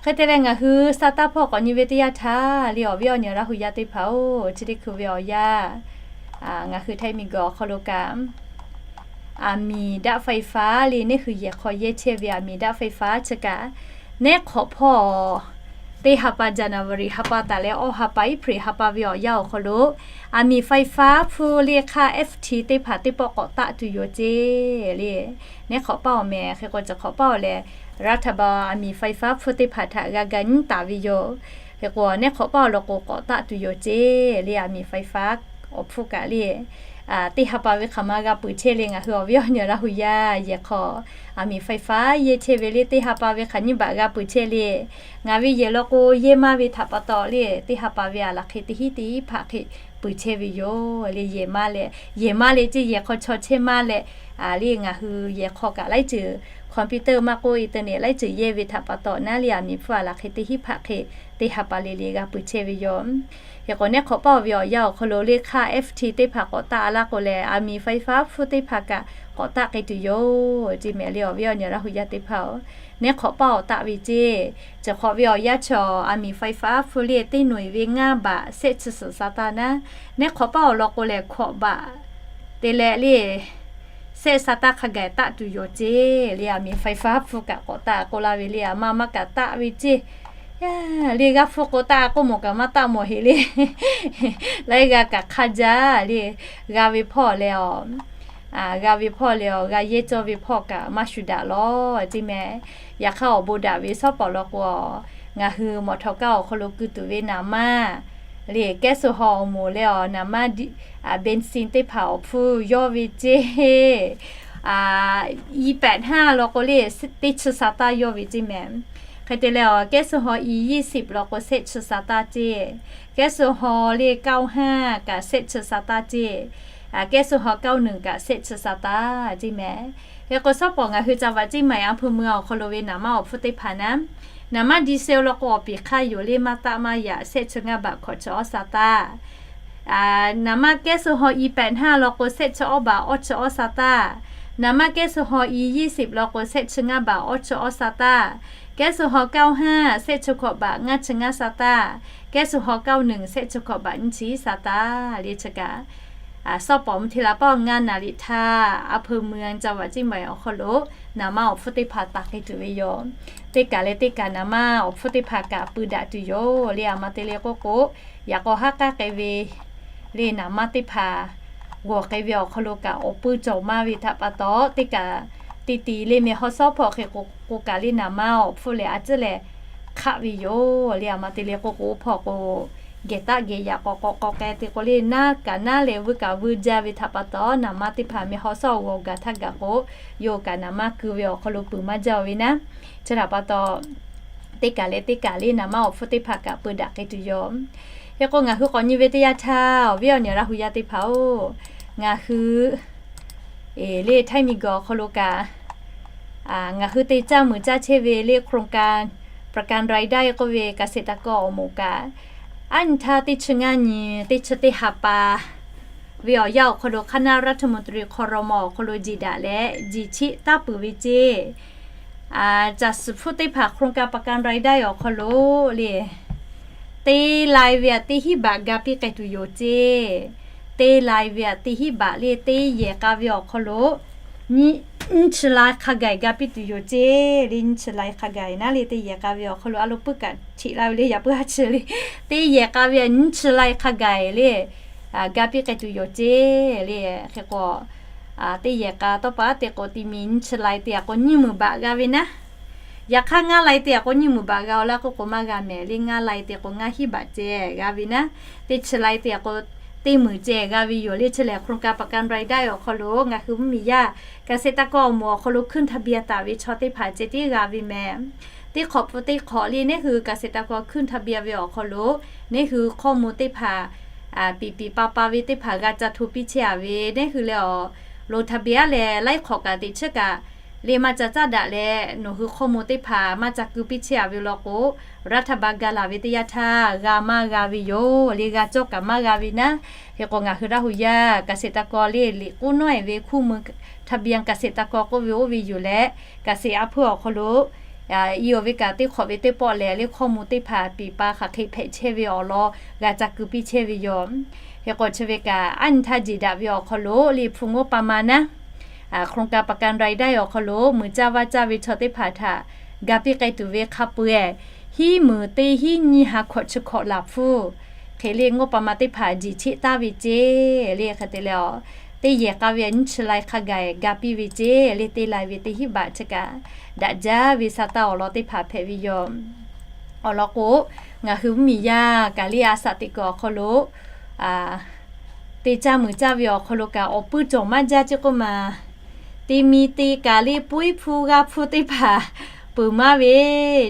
Hk'e te leh ngaˬ hui sa taˇ hpawˇ k'awꞈ nyi ve teˇ yanˇ htaˇ le awˬ viˉ awˬ nyi Laˇ huˍ yaˇ teˇ hpaˍ-oˬ, chi teˇ hkui ve awˬ yanˇ ngaˬ hui Htaiˇ miˬ guiˬ awˬ hk'aw lo kaꞈ aˬ miˍ daˆ faiˇ faˉ le neˉ hui yehˬ hk'aw yehˇ chehˇ ve aˬ miˍ daˆ faiˇ faˉ chi kaꞈ neˉ hk'awꞈ hpawˇ teˇ ha pa January ha pa taˍ leh awˇ ha pa April ha pa ve awˬ yanˇ awˬ hk'aw lo aˬ miˍ faiˇ faˉ hpfuhˇ le hk'aˇ F T teˇ hpaˍ teˇ pawˆ k'awꞈ taˆ tuˬ yoˬ ceˇ le. Neˉ hk'awꞈ paˇ awˬ mehˍ hk'e k'o chi hk'awꞈ paˇ awˬ lehˬ raˇ htaꞈ ba aˬ miˍ faiˇ faˉ hpfuhˇ teˇ hpaˍ htaꞈ g'a ga nyiˉ taˍ ve yoˬ. Hk'e k'o neˉ hk'awꞈ paˇ awˬ lawn k'o k'awꞈ taˆ tuˬ yoˬ ceˇ le. Aˬ miˍ faiˇ faˉ awˬ hpfuhˇ kaꞈ le teˇ ha pa ve hk'aˬ ma g'a peuˬ chehˇ le. Ngaˬ hui awˬ viˉ awˬ nyi Laˇ huˍ yaˇ yehˬ hk'aw aˬ miˍ faiˇ faˉ yehˇ chehˇ ve le teˇ ha pa ve hk'aˬ nyiˇ baꞈ g'a peuˬ chehˇ le. Ngaˬ ve yehˬ law k'o yehˇ maˇ ve htaꞈ pa taw le teˇ ha pa ve aˬ laˬ hk'e teˇ hinˉ teˇ hinˉ hpaꞈ hk'e peuˬ chehˇ ve yoˬ le. Yehˬ maˇ leh yehˬ maˇ le ceˇ yehˬ hk'aw chaw chehˇ maˇ leh le ngaˬ hui yehˬ hk'aw kaꞈ laiˉ ceuˬ computer maˇ k'oˆ internet laiˉ ceuˬ yehˇ ve htaꞈ pa taw naˉ le aˬ miˍ hpfuhˇ aˬ laˬ hk'e teˇ hinˉ hpaꞈ hk'e teˇ ha pa le le g'a peuˬ chehˇ ve yoˬ. Hk'e k'o neˉ hk'awꞈ paˇ awˬ ve awˬ yanˇ awˬ hk'aw lo le hk'aˇ F T teˇ hpaˍ k'awꞈ taˆ laˇ k'o lehˬ aˬ miˍ faiˇ faˉ hpfuhˇ teˇ hpaˍ kaꞈ k'awꞈ taˆ k'ai tuˬ yoˬ ceˇ mehˍ le awˬ viˉ awˬ nyi Laˇ huˍ yaˇ teˇ hpaˍ-oˬ. Neˉ hk'awꞈ paˇ awˬ taˆ ve ceˇ, chi hk'awꞈ ve awˬ yanˇ chaw aˬ miˍ faiˇ faˉ hpfuhˇ le teˇ noꞈ e ve ngaˇ baꞈ shehˆ chi suhˍ sa taˇ naˉ, neˉ hk'awꞈ paˇ awˬ lawn k'o lehˬ hkawꞈ baꞈ te leh le shehˆ sa taˇ hk'a gaˬ taˆ tuˬ yoˬ ceˇ le. Aˬ miˍ faiˇ faˉ hpfuhˇ kaꞈ k'awꞈ taˆ k'oˆ laˇ ve le aˬ ma maˇ kaꞈ taˆ ve ceˇ. Le g'a hpfuhˇ k'o taˆ k'oˆ mawˬ kaꞈ maˇ taˆ mawˬ heˆ le. Laiˉ g'aˇ kaꞈ hk'aˇ jaˇ le. G'a ve hpawˇ leh awˬ g'a ve hpawˇ leh awˬ g'a yehˇ cawˇ ve hpawˇ kaꞈ maˇ shuˍ daꞈ lawˬ ceˇ mehˍ. Yaꞈ hk'aˇ awˬ bon daꞈ ve shawˉ pawˍ law k'o, ngaˬ hui mawˬ htawꞈ kaˇ awˬ hk'aw lo keu tuˬ ve naˍ maˇ le kehˉ suh haw awˬ moˍ leh awˬ naˍ maˇ bensin teˇ hpaˍ awˬ hpfuhˇ yawˇ ve ceˇ. i pehꞈ hnaˇ law k'o le, teˇ chi sa taˇ yawˇ ve ceˇ mehˍ. Hk'e te leh, kehˉ suh haw i yehˇ siˍ law k'o, shehˆ chi sa taˇ ceˇ. Kehˉ suh haw le, kaˇ hnaˇ kaꞈ shehˆ chi sa taˇ ceˇ. Kehˉ suh haw kaˇ nuˬ kaꞈ shehˆ chi sa taˇ ceˇ mehˍ. Hk'e k'o, shawˉ pawˍ ngaˬ hui ca vaꞈ ceˇ mehˍ, a hpu mui awˬ hk'aw lo ve naˍ manˇ awˬ hpfuhˇ teˇ hpaˍ naˉ, naˍ manˇ diesel law k'o, awˬ piˍ hk'aˇ yoˬ le, maˇ taˆ maˇ yaꞈ, shehˆ chi ngaˇ baꞈ hkawꞈ chi awˇ sa taˇ. Naˍ manˇ kehˉ suh haw i pehꞈ hnaˇ law k'o, shehˆ chi awˇ baꞈ awˇ chi awˇ sa taˇ. Naˍ manˇ kehˉ suh haw i yehˇ siˍ law k'o, shehˆ chi ngaˇ baꞈ awˇ chi awˇ sa taˇ. Kehˉ suh haw kaˇ hnaˇ shehˆ chi hkawꞈ baꞈ ngaˇ chi ngaˇ sa taˇ. Kehˉ suh haw kaˇ nuˬ shehˆ chi hkawꞈ baꞈ nyiˇ chi sa taˇ le chi kaꞈ, shawˉ pawˍ mvuhˇ hteˇ la paˇ ngaˇ naˍ riˍ htaˇ, a hpu mui ca vaꞈ ceˇ mehˍ awˬ hk'aw lo naˍ manˇ awˬ hpfuhˇ teˇ hpaˍ taˍ k'ai tuˬ ve yoˬ. Teˇ kaˬ leh teˇ kaˬ naˍ manˇ awˬ hpfuhˇ teˇ hpaˍ kaꞈ peu daꞈ tuˬ yoˬ le. A ma te le k'oˆ k'o, yaꞈ k'aw haˉ k'aˉ k'ai ve le naˍ manˇ teˇ hpaˍ g'awˬ k'ai ve awˬ hk'aw lo kaꞈ awˬ puiˇ cawˬ maˇ ve htaꞈ pa taw, teˇ kaˬ teˇ ti le mehˍ hawˉ shawˉ hpawˇ hk'e k'o kaꞈ le naˍ manˇ awˬ hpfuhˇ lehˬ a ciˉ lehˬ hk'aˆ ve yoˬ le. A ma te le k'oˆ k'o, hpawˇ k'o geh taˆ geh yaꞈ k'awꞈ k'awꞈ k'awꞈ k'ai te k'o le, naˉ kaꞈ naˉ leh vuiˇ kaꞈ vuiˇ jaˇ ve htaꞈ pa taw, naˍ manˇ teˇ hpaˍ mehˍ hawˉ shawˉ g'awˬ gaˬ htaˇ gaˬ k'o, yawˇ kaꞈ naˍ manˇ ku ve awˬ hk'aw lo peuˬ maˇ jaˇ ve naˉ. Chi htaꞈ pa taw, teˇ kaˬ leh teˇ kaˬ le naˍ manˇ awˬ hpfuhˇ teˇ hpaˍ kaꞈ peu daꞈ k'ai tuˬ yoˬ. Hk'e k'o, ngaˬ hui k'awꞈ nyi ve teˇ yanˇ htaˇ, awˬ viˉ awˬ nyi Laˇ hu yaˇ teˇ hpaˍ-oˬ, ngaˬ hui le ไทย miˬguiˬ awˬ hk'aw lo kaꞈ, ngaˬ hui te caˇ muiˬ caˇ chehˇ ve le โครงการประกันรายได้ k'oˆ ve เกษตรกร awˬ moˍ kaꞈ, aˉ nyi htaˇ teˇ chi ngaˇ nyi, teˇ chi teˇ ha pa ve awˬ yanˇ awˬ hk'aw lo คณะรัฐมนตรี ครม. awˬ hk'aw lo jiˬ daꞈ leh jiˬ cheˆ taˇ peuˬ ve ceˇ. Caˬ suhˍ hpfuhˇ teˇ hpaˍ โครงการประกันรายได้ awˬ hk'aw lo le, te lai ve aꞈ teˇ hinˉ baꞈ ga piˇ k'ai tuˬ yoˬ ceˇ. Te lai ve aꞈ teˇ hinˉ baꞈ le teˇ yehˬ k'a ve awˬ hk'aw lo nyiˇ chi lai hk'a gaˬ ga piˇ tuˬ yoˬ ceˇ le. Nyiˇ chi lai hk'a gaˬ naˉ le teˇ yehˬ k'a ve awˬ hk'aw lo a lo puiˉ kaꞈ cheꞈ la ve le, yaꞈ puiˉ ha chi le. Teˇ yehˬ k'a ve aꞈ nyiˇ chi lai hk'a gaˬ le ga piˇ k'ai tuˬ yoˬ ceˇ le. Hk'e k'o, teˇ yehˬ k'a tawˇ pa te k'o ti mi nyiˇ chi lai te aꞈ k'o nyiˇ muiˬ baꞈ g'a ve naˉ. Yaꞈ hk'aˇ ngaˇ lai te aꞈ k'o nyiˇ muiˬ baꞈ g'a-o laˇ k'oˆ k'o maˇ g'a mehˍ le. Ngaˇ lai te k'o ngaˇ hinˉ baꞈ ceh g'a ve naˉ. Teˇ chi lai te aꞈ k'o teˇ muiˬ ceh g'a ve yoˬ le. Chi lehˬ โครงการประกันรายได้ awˬ hk'aw lo ngaˬ hui mvuhˇmiˬ yaˇ เกษตรกร awˬ moˍ awˬ hk'aw lo ขึ้นทะเบียน taˍ ve chaw teˇ hpaˍ ceh tiˉ g'a ve mehˍ. Teˇ hk'awꞈ pfuhˇ teˇ hk'awꞈ le neˇ hui เกษตรกร ขึ้นทะเบียน ve awˬ hk'aw lo neˇ hui hkawˇ mvuh teˇ hpaˍ piˍ piˍ pa pa ve teˇ hpaˍ g'a ca hto piˇ chehˇ-a ve, neˇ hui leh awˬ ลงทะเบียน leh laiˉ hk'awꞈ kaꞈ teꞈ chiˉ kaꞈ le maˇ ca caˉ daꞈ leh, nawˬ hui hkawˇ mvuh teˇ hpaˍ maˇ ca keu piˇ chehˇ-a ve law k'o, รัฐบาล ga laˬ ve teˇ yanˇ htaˇ g'a maˇ g'a ve yoˬ le. G'a cawˇ kaꞈ maˇ g'a ve naˉ. Hk'e k'o ngaˬ hui Laˇ hu yaˇ เกษตรกร le liꞈ k'oˆ nawˉ-e ve hkuˇ mui ทะเบียน เกษตรกร k'oˆ ve oˇ ve yuˬ leh, เกษตร a hpuˇ awˬ hk'aw lo i-oˬ ve kaꞈ teˇ hk'awꞈ ve teˇ pawˆ leh le hkawˇ mvuh teˇ hpaˍ piˍ pa hk'aˬ hk'e hpehꞈ chehˇ ve awˬ lawn g'a ca keu piˇ chehˇ ve yoˬ. Hk'e k'o chi ve kaꞈ aˉ nyi htaˇ jiˬ daꞈ ve awˬ hk'aw lo le hpu งบประมาณ naˉ, โครงการประกันรายได้ awˬ hk'aw lo muiˬ caˇ vaˇ caˇ ve chaw teˇ hpaˍ htaꞈ ga piˇ k'ai tuˬ ve hk'a peu-eˬ, hiˉ muiˬ teˇ hinˉ nyiˇ ha hkawꞈ chi hkawꞈ laˬ hpfuhˇ hk'e le งบประมาณ teˇ hpaˍ jiˬ cheˆ taˍ ve ceˇ le. Hk'e te leh, teˇ yehˬ k'a ve nyiˇ chi lai hk'a gaˬ ga piˇ ve ceˇ le. Teˇ lai ve teˇ hinˉ baꞈ chi kaꞈ daꞈ jaˇ ve sa taˇ awˬ lawn teˇ hpaˍ hpehꞈ ve yoˬ. Awˬ lawn k'o, ngaˬ hui mvuhˇmiˬ yaˇ kaꞈ le a shaꞈ teꞈ kuiˬ awˬ hk'aw lo te caˇ muiˬ caˇ ve awˬ hk'aw lo kaꞈ awˬ puiˇ cawˬ maˇ jaˇ ceˇ k'oˆ ma. Te mi te kaꞈ le puiˉ hpu g'a hpu teˇ hpaˍ peuˬ maˇ ve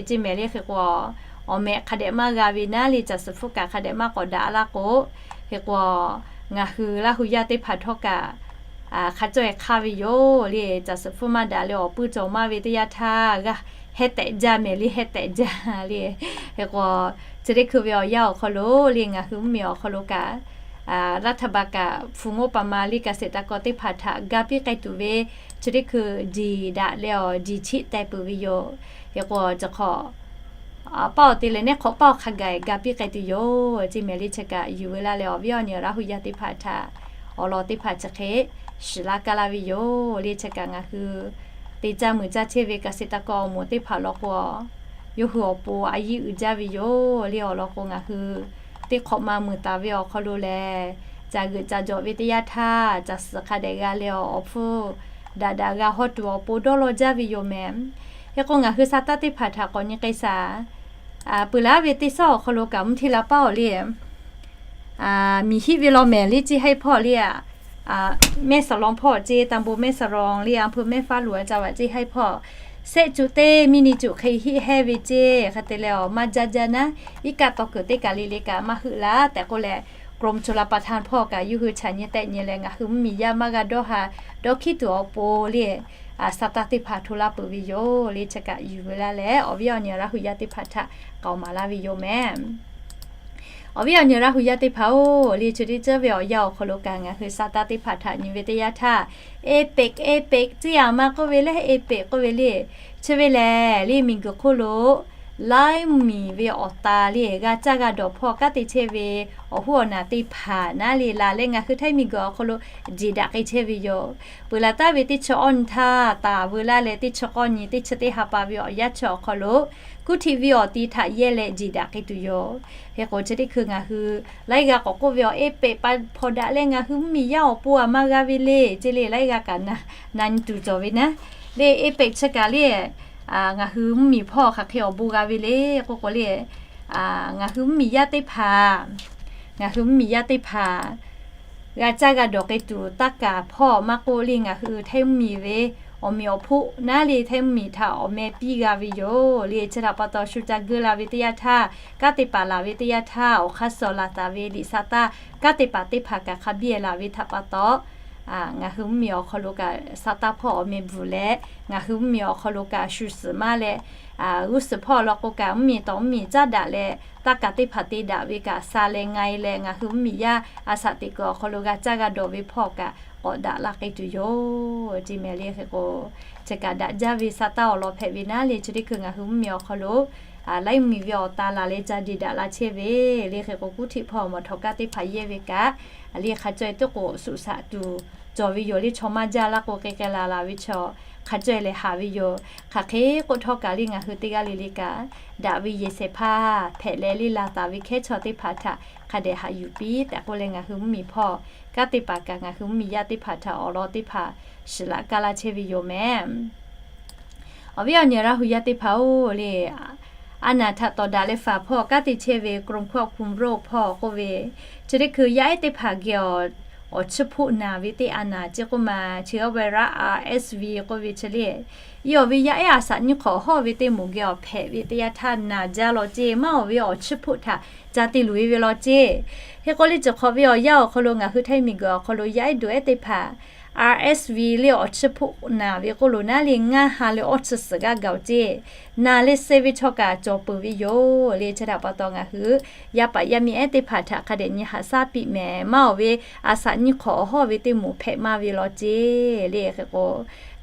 ceˇ mehˍ le. Hk'e k'o, awˬ mehꞈ hk'a dehꞈ maˇ g'a ve naˉ le, caˬ suhˍ hpfuhˇ kaꞈ hk'a dehꞈ maˇ k'awꞈ daꞈ laˇ k'o, hk'e k'o, ngaˬ hui Laˇ hu yaˇ teˇ hpaˍ htawˇ kaꞈ hk'a cawˇ-e hk'aˇ ve yoˬ le. Caˬ suhˍ hpfuhˇ maˇ daꞈ leh awˬ puiˇ cawˬ maˇ ve teˇ yanˇ htaˇ g'a heh tehꞈ jaˇ mehˍ le, heh tehꞈ jaˇ le. Hk'e k'o, chi teˇ hkui ve awˬ yanˇ awˬ hhk'aw lo le ngaˬ hui mvuhˇmiˬ awˬ hk'aw lo kaꞈ รัฐบาล kaꞈ hpu งบประมาณ le เกษตรกร teˇ hpaˍ htaꞈ ga piˇ k'ai tuˬ ve chi teˇ hkui jiˬ daꞈ leh awˬ jiˬ cheˆ teh peuˬ ve yoˬ. Hk'e k'o, chi hk'awꞈ paˇ awˬ te leh neˇ hk'awꞈ paˇ awˬ hk'a gaˬ ga piˇ k'ai tuˬ yoˬ ceˇ mehˍ le. Chi kaꞈ yuˬ ve laˇ leh awˬ viˉ awˬ nyi Laˇ hu yaˇ teˇ hpaˍ htaꞈ awˬ lawn teˇ hpaˍ chi hk'e shiˍ laˇ kaˇ laˇ ve yoˬ le. Chi kaꞈ ngaˬ hui te caˇ muiˬ caˇ chehˇ ve เกษตรกร awˬ moˍ teˇ hpaˍ law k'o, yawˇ hui awˬ pon a yiˇ uiˍ jaˇ ve yoˬ le. Awˬ lawn k'o, ngaˬ hui teˇ hk'awꞈ ma muiˬ taˍ ve awˬ hk'aw lo lehˬ, caˬ g'euꞈ caˬ jawˬ ve teˇ yanˇ htaˇ caˬ suhˍ hk'a dehꞈ g'a leh awˬ hpfuhˇ daꞈ daꞈ g'a hawˇ tuˬ awˬ pon dawˇ law jaˇ ve yoˬ mehˍ. Hk'e k'o, ngaˬ hui sa taˇ teˇ hpaˍ htaꞈ k'awꞈ nyi k'ai shaˍ. Peuˬ laˇ ve teˇ sawˉ awˬ hk'aw lo kaꞈ mvuhˇ hteˇ la paˇ-oˬ le, miˬ hiˆ ve law mehˍ le ceˇ haiˉ hpawˇ le aꞈ, แม่สลอง hpawˇ ceˇ, ตำบลแม่สลอง le, อำเภอแม่ฟ้าหลวง จังหวัดเชียงราย hpawˇ sehˆ cuˆ teˇ miˇ nyi cuˆ hk'e hiˆ hehˇ ve ceˇ. Hk'e te leh awˬ maˇ jaˇ jaˇ naˉ, iˉ kaˆ taw kuiˬ teˇ kaˬ le le kaꞈ maˇ heuˆ laˇ tehꞈ k'oˆ leh, กรมชลประทาน hpawˇ kaꞈ yawˇ hui chaꞈ nyi tehˆ nyi leh ngaˬ hui mvuhˇmiˬ yaˇ maˇ g'a dawˇ ha dawˇ hkiˉ tuˬ awˬ pon le, a, sa taˇ teˇ hpaˍ hto laˇ peuˬ ve yoˬ le. Chi kaꞈ yuˬ ve laˇ leh awˬ viˉ awˬ nyi Laˇ hu yaˇ teˇ hpaˍ htaꞈ k'aoˍ maˍ laˇ ve yoˬ mehˍ. Awˬ viˉ awˬ nyi Laˇ hu yaˇ teˇ hpaˍ-oˬ, le chi teˇ ceuˬ ve awˬ yanˇ awˬ hk'aw lo kaꞈ ngaˬ hui sa taˇ teˇ hpaˍ htaꞈ nyi ve teˇ yanˇ htaˇ, APEC, APEC, ciˇ yanˍ ma k'oˆ ve leh APEC k'oˆ ve le. Chi ve lehˬ le, miˬguiˬ hk'oˆ lo laiˉ mvuhˇmiˬ ve awˬ ta le, g'a caˇ g'a dawˬ hpawˇ kanˉ te chehˇ ve awˬ hoˉ awˬ naˬ teˇ hpaˍ naˉ le, laˬ leh ngaˬ hui Htaiˇ miˬguiˬ awˬ hk'aw lo jeˬ daꞈ k'ai chehˇ ve yoˬ. Peuˬ laˬ taˍ ve teˇ chi k'awˇ nyi htaˇ taˍ veu laˇ leh teˇ chi k'awˇ nyi teˇ chi teˇ ha pa ve awˬ yanˇ chi awˬ hk'aw lo, kuˇ htiꞈ ve awˬ ti htaꞈ yehˇ leh jeˬ daꞈ k'ai tuˬ yoˬ. Hk'e k'o, chi teˇ hkui ngaˬ hui laiˉ g'aˇ k'awꞈ k'oˆ ve awˬ, APEC pa hpawnˬ daꞈ leh ngaˬ hui mvuhˇmiˬ yaˇ awˬ pon a maˇ g'a ve le ceˇ le, laiˉ g'aˇ kaꞈ na nyi tuˬ cawˬ ve naˉ. Le APEC chi kaꞈ le, ngaˬ hui mvuhˇmiˬ hpawˇ hk'aˬ hk'e awˬ bon g'a ve le k'oˆ k'o le, ngaˬ hui mvuhˇmiˬ yaˇ teˇ hpaˍ, ngaˬ hui mvuhˇmiˬ yaˇ teˇ hpaˍ g'a caˇ g'a dawˬ k'ai tuˬ taˇ kaˍ hpawˇ maˇ k'oˆ le, ngaˬ hui Htaiˇ mvuhˇmiˬ ve awˬ meꞈ awˬ hpoˆ naˉ le, Htaiˇ mvuhˇmiˬ htaꞈ awˬ meh piˇ g'a ve yoˬ le. Chi htaꞈ pa taw shu ca geuˆ la ve teˇ yanˇ htaˇ, kanˉ te paˍ laˬ ve teˇ yanˇ htaˇ, awˬ hk'aˇ suh laˬ taˍ ve liꞈ sa taˇ kanˉ te paˍ teˇ hpaˍ kaꞈ hk'a biˇ laˬ ve htaꞈ pa taw, ngaˬ hui mvuhˇmiˬ awˬ hk'aw lo kaꞈ sa taˇ hpawˇ awˬ meh bvuhˬ leh, ngaˬ hui mvuhˇmiˬ awˬ hk'aw lo kaꞈ shu suhˍ maˇ leh, g'uˇ suhˍ hpawˇ law k'o kaꞈ mvuhˇmiˬ tawˍ mvuhˇmiˬ caˉ daꞈ leh, taˇ kaˍ teˇ hpaˍ te daꞈ ve kaꞈ sa leh nga e leh, ngaˬ hui mvuhˇmiˬ yaˇ a shaꞈ teꞈ kuiˬ awˬ hk'aw lo g'a caˇ g'a dawˬ ve hpawˇ kaꞈ k'awꞈ daꞈ la k'ai tuˬ yoˬ ceˇ mehˍ le. Hk'e k'o, chi kaꞈ daꞈ jaˇ ve sa taˇ awˬ lawn hpehꞈ ve naˉ le. Chi teˇ hkui ngaˬ hui mvuhˇmiˬ awˬ hk'aw lo laiˉ mvuhˇmiˬ ve awˬ ta laˬ leh ca deꞈ daꞈ la chehˇ ve le. Hk'e k'o, kuˇ htiꞈ hpawˇ mawˬ htawꞈ kaˇ teˇ hpaˍ yehˇ ve kaꞈ, a le hk'a caweh teˇ k'o suhˍ shaꞈ tuˬ cawˬ ve yoˬ le. Chaw maˇ jaˇ laˇ k'o, k'ai k'ai laˬ laˬ ve chaw hk'a caweh lehˬ haˍ ve yoˬ. Hk'aˬ hk'e k'oˆ htawˇ kaꞈ le, ngaˬ hui teˇ g'aˇ le le kaꞈ daꞈ ve yehˬ shehˍ hpaˇ hpehꞈ leh le, laˬ taˍ ve hkehˉ chaw teˇ hpaˍ htaꞈ hk'a dehꞈ haꞈ yuˬ piˇ tehꞈ k'oˆ leh, ngaˬ hui mvuhˇmiˬ hpawˇ kanˉ te paˍ kaꞈ ngaˬ hui mvuhˇmiˬ yaˇ teˇ hpaˍ htaꞈ awˬ lawn teˇ hpaˍ shiˍ laꞈ kaˇ laˇ chehˇ ve yoˬ mehˍ. Awˬ viˉ awˬ nyi Laˇ hu yaˇ teˇ hpaˍ-oˬ le, a naˍ htaꞈ tawˍ daꞈ leh faˍ hpawˇ kanˉ te chehˇ ve กรมควบคุมโรค hpawˇ k'oˆ ve, chi teˇ hkui yaˇ ehˉ teˇ hpaˍ geh awˬ, awˬ chiˇ hpoˆ naˬ ve teˇ a naˍ ceˇ k'oˆ ma, chi a virus RSV k'oˆ ve chi le, yawˇ ve yaˇ ehˉ a shaꞈ nyiˇ hk'awꞈ hawˇ ve teˇ moˍ geh awˬ hpehꞈ ve teˇ yanˇ htaˇ naˬ jaˇ law ceˇ, maˇ awˬ ve awˬ chiˇ hpoˆ htaꞈ ca te luˬ e ve law ceˇ. Hk'e k'o le, ceuˬ hk'awꞈ ve awˬ yanˇ awˬ hk'aw lo ngaˬ hui Htaiˇ miˬguiˬ awˬ hk'aw lo yaˇ ehˉ duˬ ehˉ teˇ hpaˍ RSV le awˬ chiˇ hpoˆ naˬ ve k'oˆ lo naˉ le, ngaˇ ha leh awˇ chi suhˍ g'aˇ gaˬ-oˬ ceˇ. Naˬ leh suh ve chaw kaꞈ cawˬ peuˬ ve yoˬ le. Chi htaꞈ pa taw ngaˬ hui yaˇ paˍ yaˇ miˇ ehˉ teˇ hpaˍ htaꞈ hk'a dehꞈ nyi haꞈ shaˉ piˇ mehˍ. Maˇ awˬ ve a shaꞈ nyiˇ hk'awꞈ awˬ hawˇ ve teˇ moˍ hpehꞈ maˇ ve law ceˇ le. Hk'e k'o,